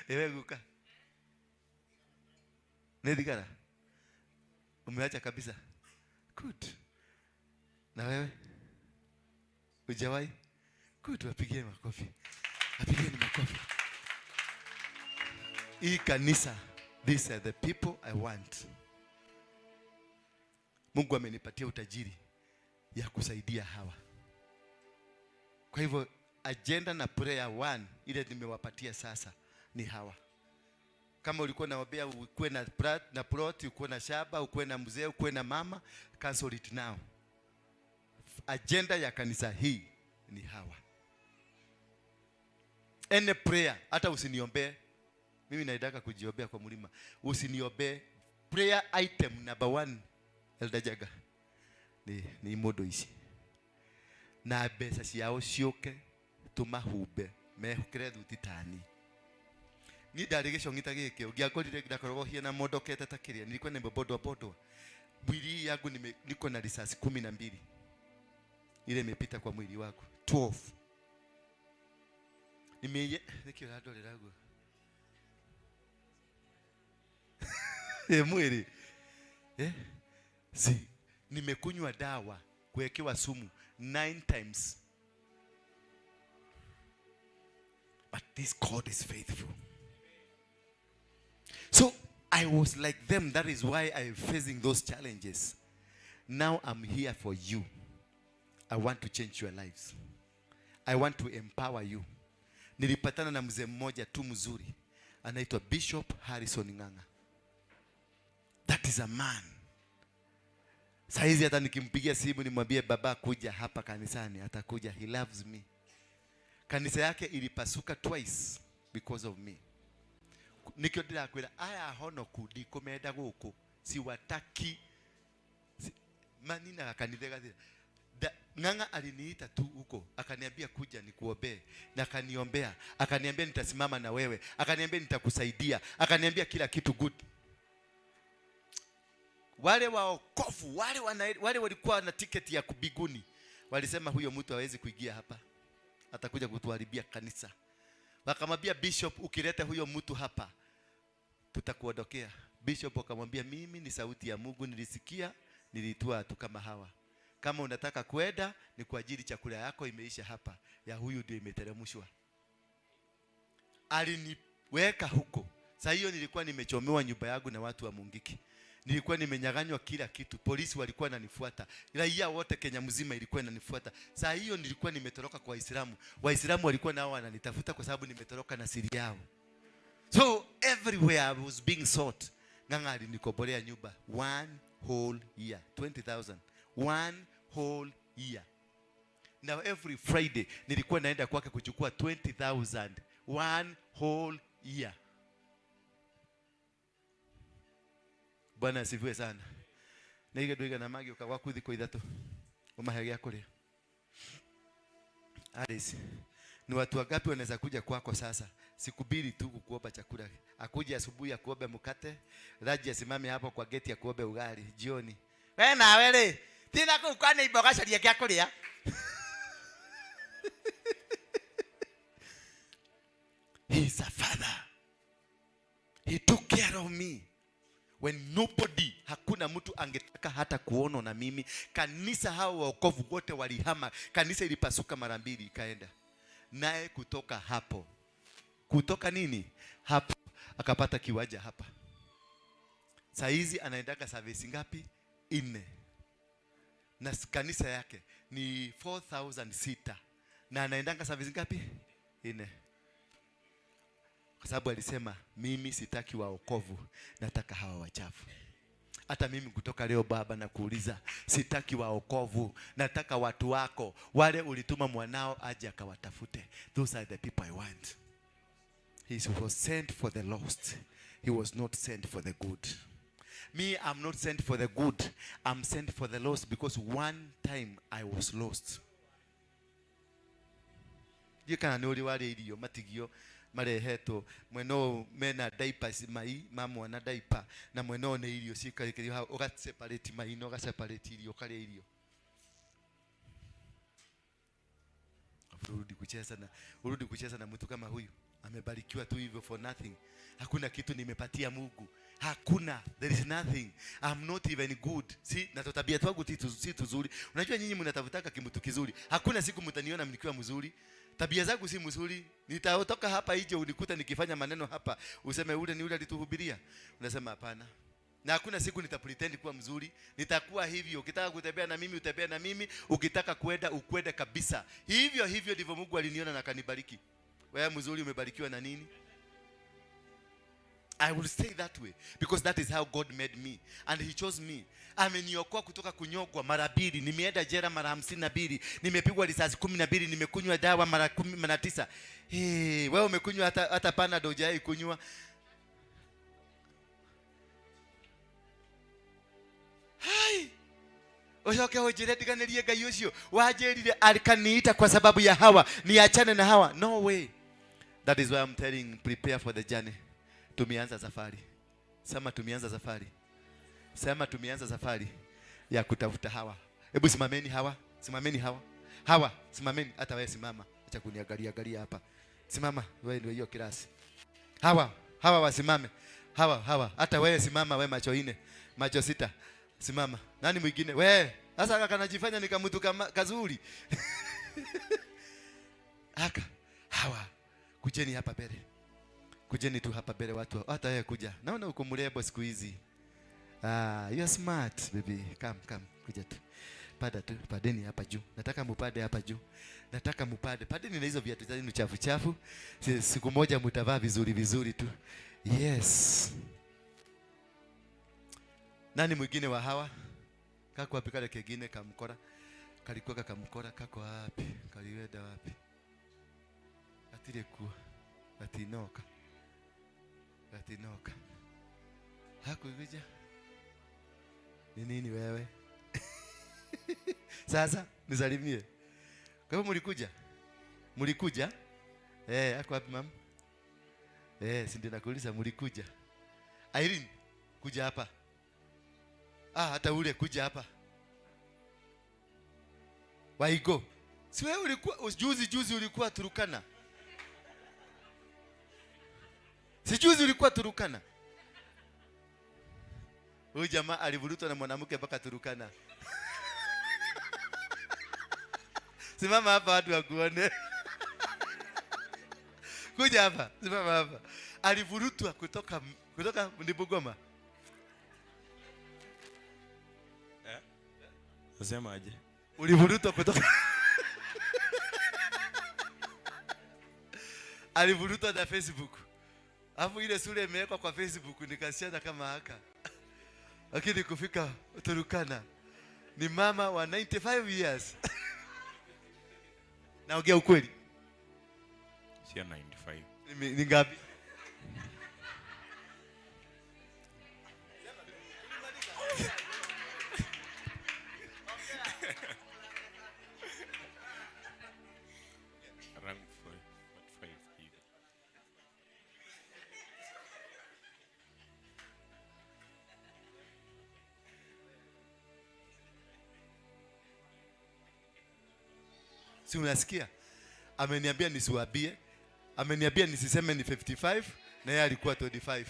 Ewe guka. Nĩ thigara? Umeacha kabisa? Good. Na wewe? Hujawahi? Good, wapigie makofi. Wapigieni makofi. Hii kanisa, these are the people I want. Mungu amenipatia utajiri ya kusaidia hawa. Kwa hivyo agenda na prayer one ile nimewapatia sasa ni hawa. Kama ulikuwa unaombea ukuwe na plot, ukuwe na shamba, ukuwe na mzee, ukuwe na mama, cancel it now. Agenda ya kanisa hii ni hawa. Any prayer, hata usiniombee. Mimi naitaka kujiombea kwa mlima. Usiniombee. Prayer item number 1, Elder Jaga, ni modo ici. Na mbeca ciao ciũke tũmahumbe mehũkĩre thuti tani. Niĩ ndarĩ gĩcong'i ta gĩkĩ, ũngĩangorire ndakoragwo hiana mondokete ta kĩrĩa, nilikuwa nimebodwa bodwa. Mwili yangu niko na risasi 12. Ile imepita kwa mwili wako. 12. Nimeye, nĩkĩ ũrandorera guo? Mwili. Si, nimekunywa dawa kuwekewa sumu 9 times. But this God is faithful. So I was like them. That is why I am facing those challenges. Now I'm here for you. I want to change your lives. I want to empower you. Nilipatana na mzee mmoja tu mzuri. Anaitwa Bishop Harrison Ng'ang'a. That is a man. Saizi hata nikimpigia simu nimwambie baba kuja hapa kanisani, atakuja. He loves me. Kanisa yake ilipasuka twice because of me. Nikio ndirakwira aya honoku ndikumenda guku, siwataki. Manina kanitha gathira. Ng'ang'a aliniita tu huko, akaniambia kuja nikuombee, na akaniombea, akaniambia nitasimama na wewe, akaniambia nitakusaidia, akaniambia kila kitu good. Wale waokofu, wale walikuwa na tiketi ya kubiguni, walisema huyo mtu hawezi kuingia hapa, atakuja kutuharibia kanisa. Wakamwambia bishop, ukileta huyo mtu hapa tutakuondokea. Bishop akamwambia mimi ni sauti ya Mungu, nilisikia, nilitoa watu kama hawa. Kama unataka kwenda ni kwa ajili chakula yako imeisha hapa, ya huyu ndio imeteremshwa. Aliniweka huko. Saa hiyo nilikuwa nimechomewa nyumba yangu na watu wa Mungiki. Nilikuwa nimenyang'anywa kila kitu. Polisi walikuwa wananifuata. Raia wote Kenya mzima ilikuwa inanifuata. Saa hiyo nilikuwa nimetoroka kwa Waislamu. Waislamu walikuwa nao wananitafuta kwa sababu nimetoroka na siri yao. So everywhere I was being sought. Ng'ang'a alinikobolea nyumba 1 whole year, 20,000. 1 whole year. Now every Friday nilikuwa naenda kwake kuchukua 20,000. 1 whole year. Bwana asifiwe sana. Na ile ndoiga na magi ukagwa kuthiko ithatu. Umahe gĩa kũrĩa. Alice, ni watu wangapi wanaweza kuja kwako sasa? Siku mbili tu kukuomba chakula. Akuje asubuhi akuombe mkate, Raji asimame hapo kwa geti akuombe ugali jioni. We nawe rĩ, tina kũu kwa neighbor ũgacaria gĩa kũrĩa. father. He took care of me when nobody, hakuna mtu angetaka hata kuona na mimi. Kanisa hao waokovu wote walihama. Kanisa ilipasuka mara mbili ikaenda. Naye kutoka hapo, kutoka nini hapo, akapata kiwanja hapa. Saizi anaendaka service ngapi? 4. Na kanisa yake ni 4,006. Na anaendanga service ngapi? 4. Kwa sababu alisema mimi sitaki waokovu, nataka hawa wachafu. Hata mimi kutoka leo Baba nakuuliza, sitaki waokovu, nataka watu wako wale ulituma mwanao aje akawatafute. Those are the people I want. He was sent for the lost. He was not sent for the good. Me, I'm not sent for the good. I'm sent for the lost, because one time I was lost. Ndiũ kana nĩ ũrĩ warĩa irio matigio marehetwo mwena ũyũ mena diapers mai ma mwana diaper, na mwena ũyũ nĩ irio cikarĩkĩrio hau, ũga separate mai na ũga separate irio, ũkarĩa irio. Urudi kucheza na, urudi kucheza na mtu kama huyu amebarikiwa tu hivyo for nothing. Hakuna kitu nimepatia Mungu. Hakuna, there is nothing. I'm not even good. Si, na tabia twangu si tuzuri. Unajua nyinyi mnatafutaka kitu kizuri. Hakuna siku mtaniona nikiwa mzuri. Tabia zangu si mzuri. Nitatoka hapa nje unikuta nikifanya maneno hapa, useme ule ni ule alituhubiria. Unasema hapana. Na hakuna siku nitapretend kuwa mzuri. Nitakuwa hivyo. Ukitaka kutembea na mimi utembea na mimi, ukitaka kwenda ukwende kabisa. Hivyo hivyo ndivyo Mungu aliniona na akanibariki. Wewe mzuri umebarikiwa na nini? I will stay that way because that is how God made me and he chose me. Ameniokoa kutoka kunyogwa mara 2, nimeenda jela mara 52, nimepigwa risasi 12, nimekunywa dawa mara 19. Hey, wewe umekunywa hata Panadol hujai kunywa. Hai. Ucoke unjire ndiganirie Ngai ucio wanjirire akaniita kwa sababu ya hawa, niachane na hawa. No way. That is why I'm telling, prepare for the journey. Tumeanza safari. Sema tumeanza safari. Sema tumeanza safari ya kutafuta hawa. Hebu simameni hawa. Simameni hawa. Hawa, simameni. Hata wewe simama. Acha kuniangalia angalia hapa. Simama, wewe ndio hiyo kirasi. Hawa, hawa wasimame. Hawa, hawa. Hata wewe simama, wewe macho 4, macho 6. Simama. Nani mwingine? Wewe. Sasa kaka anajifanya ni kama mtu kama kazuri. Aka, hawa. Kujeni hapa mbele. Kujeni tu hapa mbele watu. Hata wewe kuja. Naona uko mrembo siku hizi. Ah, you are smart baby. Come, come. Kuja tu. Pada tu, padeni hapa juu. Nataka mupade hapa juu. Nataka mupade. Padeni na hizo viatu zenu chafu chafu. Siku moja mtavaa vizuri vizuri tu. Yes. Nani mwingine wa hawa? Kako wapi kale kengine kamkora? Kalikuwa kakamkora kako wapi? Kaliwenda wapi? Atire kuwa. Atinoka. Atinoka. Hakukuja. Ni nini wewe? Sasa nisalimie. Kwa hivyo mlikuja? Mlikuja? Ako wapi mama? Si ndio nakuuliza mlikuja. Irene, kuja hapa. Ah, hata ule kuja hapa. Waigo. Si wewe ulikuwa juzi ulikuwa Turukana. Si juzi ulikuwa Turukana. Huyu jamaa alivurutwa na mwanamke mpaka Turukana. Simama hapa watu wakuone. Kuja hapa, simama hapa. Alivurutwa kutoka Bungoma. Nasema aje? Ulivurutwa kutoka alivurutwa na Facebook. Alafu ile sura imewekwa kwa Facebook nikasiana kama haka. Lakini kufika Turukana ni mama wa 95 years. Naongea ukweli. Sio 95. Ni ngapi? Around 45 hivi. Si unasikia? Ameniambia nisiwaambie. Ameniambia nisiseme ni 55 na yeye alikuwa 25.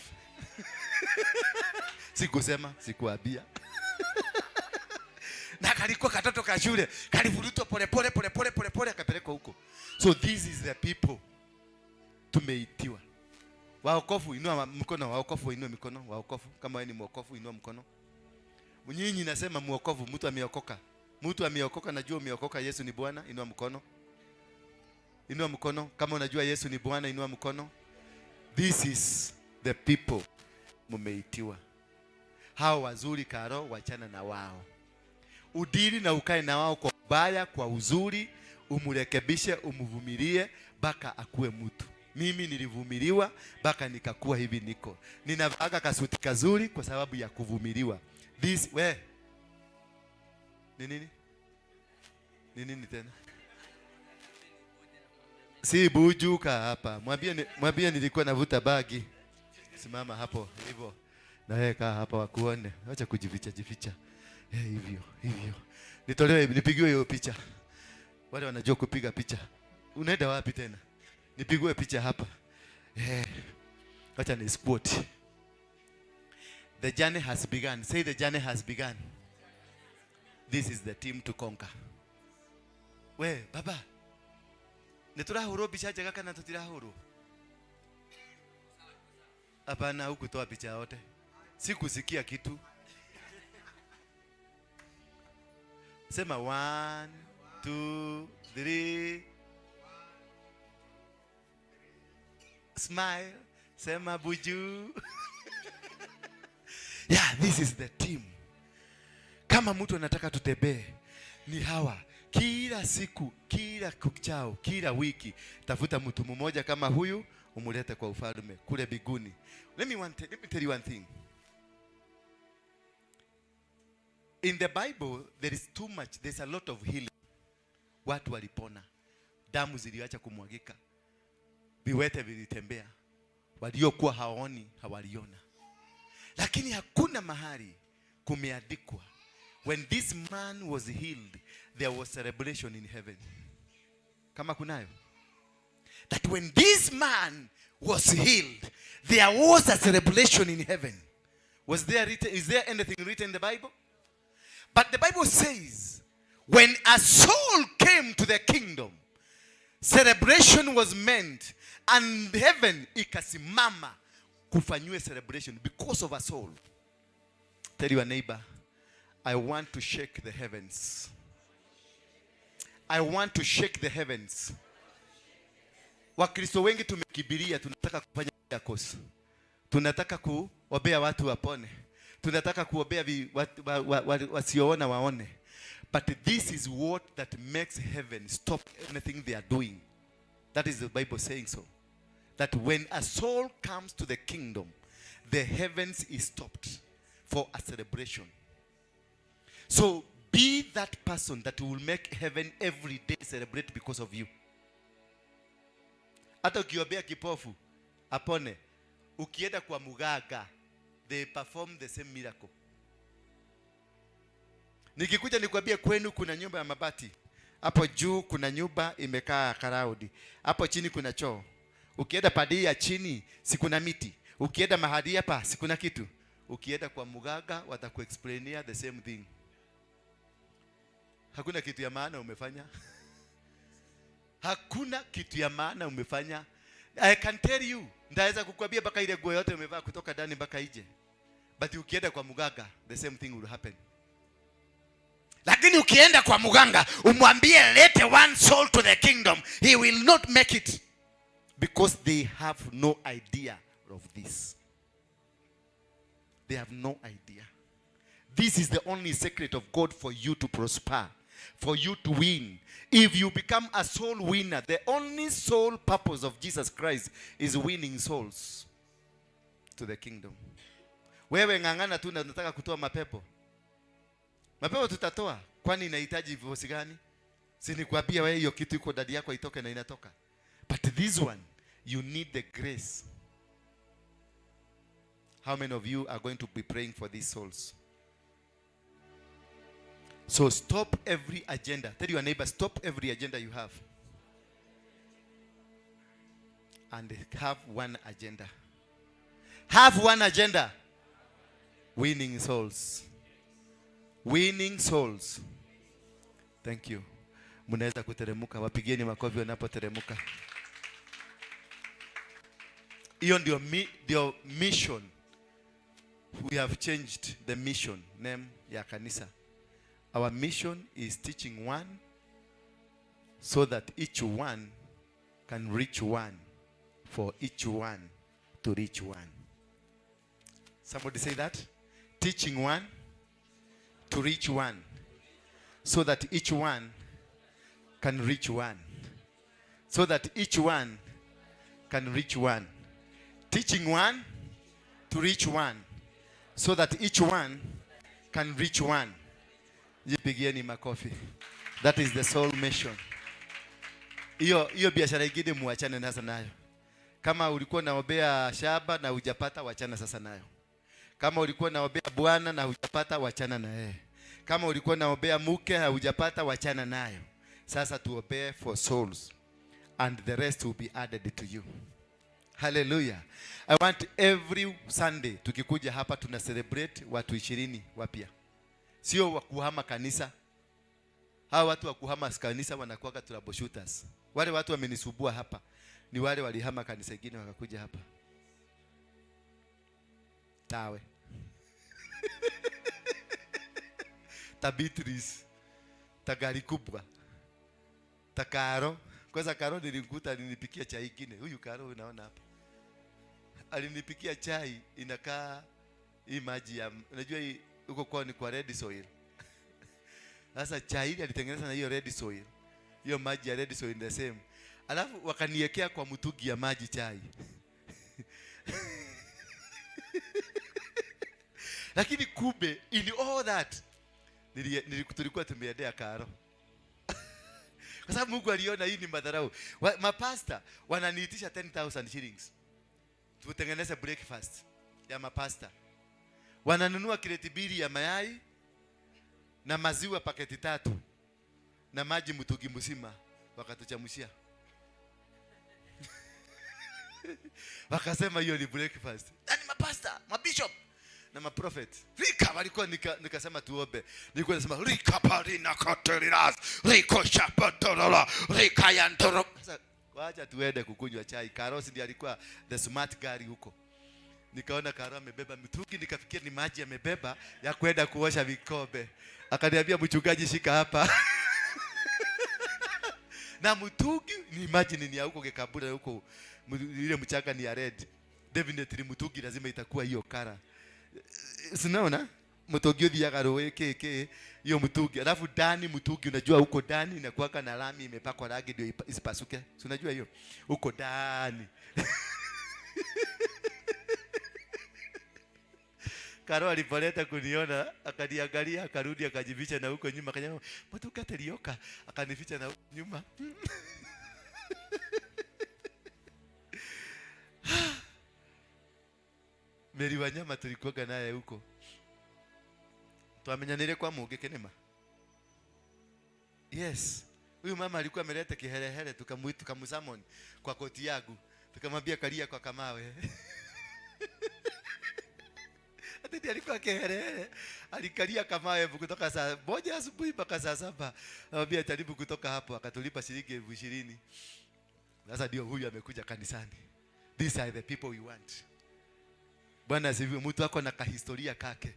Sikusema, sikuambia. Na kalikuwa katoto ka shule, kalivurutwa pole pole pole pole pole pole akapelekwa huko. So this is the people tumeitiwa. Waokofu, inua mkono. Waokofu, inua mikono. Waokofu, kama wewe ni mwokofu, inua mkono. Nyinyi nasema mwokofu, mtu ameokoka. Mtu ameokoka, najua umeokoka, Yesu ni Bwana, inua mkono. Inua mkono kama unajua Yesu ni Bwana, inua mkono. This is the people mumeitiwa. Hao wazuri karo, wachana na wao. Udili na ukae na wao kwa ubaya, kwa uzuri, umurekebishe, umvumilie mpaka akuwe mtu. Mimi nilivumiliwa mpaka nikakuwa hivi niko. Ninavaga kasuti kazuri kwa sababu ya kuvumiliwa. This we ni nini? Ni nini tena? Si bujuka hapa. Mwambie mwambie nilikuwa navuta bagi. Simama hapo hivyo. Na wewe kaa hapa wakuone. Acha kujificha jificha. Eh, hivyo, hivyo. Nitolewe, nipigiwe hiyo picha. Wale wanajua kupiga picha. Unaenda wapi tena? Nipigiwe picha hapa. Eh. Acha ni squat. The journey has begun. Say, "The journey has begun." This is the team to conquer. We, baba. Nĩ tũrahũrwo mbica njega kana tũtirahũrwo? Hapana, hukutoa picha yote. Sikusikia kitu. Sema one, two, three. Smile. Sema buju. Yeah, this is the team. Kama mtu anataka tutembee ni hawa. Kila siku, kila kuchao, kila wiki, tafuta mtu mmoja kama huyu umulete kwa ufalme kule biguni. Let me tell you one thing. In the Bible there is too much, there's a lot of healing. Watu walipona, damu ziliacha kumwagika, viwete vilitembea, waliokuwa hawaoni hawaliona. Lakini hakuna mahali kumeandikwa when this man was healed there was celebration in heaven. Kama kunayo? That when this man was healed there was a celebration in heaven. Was there written, is there anything written in the Bible? But the Bible says when a soul came to the kingdom, celebration was meant and heaven ikasimama kufanyiwe celebration because of a soul. Tell your neighbor, "I want to shake the heavens. I want to shake the heavens." Wakristo wengi tumekimbilia, tunataka kufanya miracles. Tunataka kuombea watu wapone. Tunataka kuombea wasioona waone. But this is what that makes heaven stop anything they are doing. That is the Bible saying so. That when a soul comes to the kingdom, the heavens is stopped for a celebration. So be that person that will make heaven every day celebrate because of you. Hata ukiombea kipofu apone, ukienda kwa muganga, they perform the same miracle. Nikikuja nikwambie kwenu kuna nyumba ya mabati, hapo juu kuna nyumba imekaa karaudi, hapo chini kuna choo. Ukienda padi ya chini si kuna miti, ukienda mahali hapa si kuna kitu. Ukienda kwa muganga watakuexplainia the same thing. Hakuna kitu ya maana umefanya. Hakuna kitu ya maana umefanya. I can tell you, ndaweza kukwambia mpaka ile nguo yote umevaa kutoka ndani mpaka nje. But ukienda kwa muganga, the same thing will happen. Lakini ukienda kwa muganga umwambie lete one soul to the kingdom, he will not make it. Because they have no idea of this. They have no idea. This is the only secret of God for you to prosper, for you to win. If you become a soul winner, the only sole purpose of Jesus Christ is winning souls to the kingdom. Wewe ng'ang'ana tu na unataka kutoa mapepo. Mapepo tutatoa. Kwani inahitaji vosi gani? Si nikwambia wewe hiyo kitu iko ndani yako itoke na inatoka. But this one, you need the grace. How many of you are going to be praying for these souls? So stop every agenda. Tell your neighbor, "Stop every agenda you have." And have one agenda. Have one agenda. Winning souls. Winning souls. Thank you. Mnaweza kuteremuka, wapigieni makofi wanapoteremuka. Hiyo ndio mission. We have changed the mission name ya kanisa. Our mission is teaching one so that each one can reach one, for each one to reach one. Somebody say that. Teaching one to reach one so that each one can reach one. So that each one can reach one. Teaching one to reach one so that each one can reach one. Jipigieni makofi. That is the soul mission. Hiyo biashara ingine muachane sasa nayo. Kama ulikuwa unaombea shamba na hujapata, wachana sasa nayo. Kama ulikuwa unaombea bwana na hujapata, wachana na yeye. Kama ulikuwa unaombea mke na hujapata, wachana nayo. Sasa tuombee for souls and the rest will be added to you. Hallelujah. I want every Sunday tukikuja hapa tuna celebrate watu 20 wapya. Sio wa kuhama kanisa. Hawa watu wa kuhama kanisa wanakuwaga troubleshooters. Wale watu wamenisumbua hapa ni wale walihama kanisa ingine wakakuja hapa. Tawe. Ta Beatrice. Ta gari kubwa. Ta Karo. Kwanza Karo nilimkuta alinipikia chai ingine. Huyu Karo unaona hapa. Alinipikia chai inakaa hii maji ya, unajua hii huko kwao ni kwa red soil. Sasa chai ile alitengeneza na hiyo red soil. Hiyo maji ya red soil the same. Alafu wakaniwekea kwa mtungi ya maji chai. Lakini kumbe in all that tulikuwa tumeendea Karo. Kwa sababu Mungu aliona hii ni madharau. Mapasta wananiitisha 10,000 shillings tutengeneze breakfast ya mapasta. Wananunua kreti 2 ya mayai na maziwa paketi 3 na maji mtungi mzima, wakatuchamshia. Wakasema hiyo ni breakfast. Yaani mapasta, mabishop na maprophet. Rika walikuwa nikasema tuombe. Nilikuwa nasema rika parina katerinas, riko shapatorola, rika yantoro. Sasa wacha tuende kukunywa chai. Karosi ndiye alikuwa the smart guy huko. Nikaona Karo amebeba mitungi, nikafikia ni maji amebeba ya kwenda kuosha vikombe. Akaniambia mchungaji shika hapa. Na mtungi ni maji ni ya huko Kikabura huko, ile mchanga ni ya red. Definitely mtungi lazima itakuwa hiyo kara. Sinaona mtungi uthiaga rũĩ kĩ kĩ hiyo mtungi. Alafu ndani mtungi unajua huko ndani inakuwa na lami imepakwa rangi ndio isipasuke. Si unajua hiyo? Huko ndani. Karo alipoleta kuniona, akaniangalia, akarudi akajificha na huko nyuma, akanyama, Mtuka terioka, akanificha na huko nyuma. Meri Wanyama tulikuwaga naye huko. Twamenyanire kwa Mũngĩ Kĩnĩma. Yes. Huyu mama alikuwa ameleta kiherehere, tukamusummon kwa koti yangu. Tukamwambia kalia kwa kamawe. Ati ndiye alikuwa kiherehere. Alikalia kamawe kutoka saa 1 asubuhi mpaka saa 7. Anamwambia jaribu kutoka hapo, akatulipa shilingi 20,000. Sasa ndio huyu amekuja kanisani. These are the people we want. Bwana asifiwe. Mtu ako na kahistoria kake.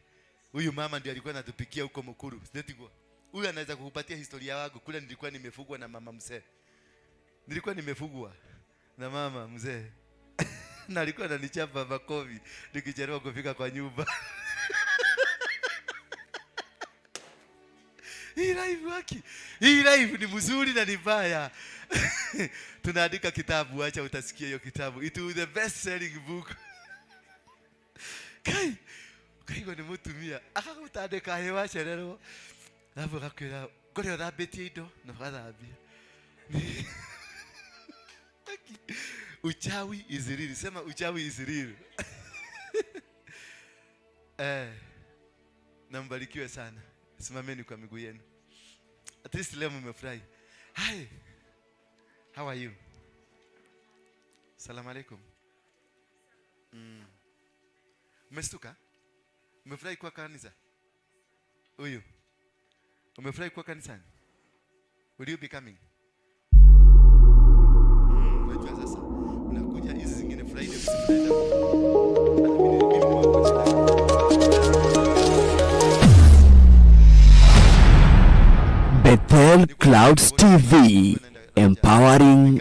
Huyu mama ndiye alikuwa anatupikia huko Mukuru. Sio? Huyu anaweza kukupatia historia wangu. Kule nilikuwa nimefugwa na mama mzee. Nilikuwa nimefugwa na mama mzee. Na alikuwa ananichapa makofi nikichelewa kufika kwa nyumba. Hii life waki. Hii life ni mzuri na ni mbaya. Tunaandika kitabu, acha utasikia hiyo kitabu. It will be the best selling book. Kai, kaigwa ni mutumia. Akagutandika he wacererwo. Alafu agakwĩra, ngore ũthambĩtie indo, na ũgathambia. Uchawi is real. Sema uchawi is real. Na mbarikiwe sana. Simameni kwa miguu yenu. At least leo mmefurahi. Hi. How are you? Salamu alaikum. Umestuka? Umefurahi kuwa kanisa? Huyu. Umefurahi kuwa kanisani? Will you be coming? Unajua sasa unakuja hizi zingine Friday mnaenda. Hata mimi ni wa Bethel Clouds TV, empowering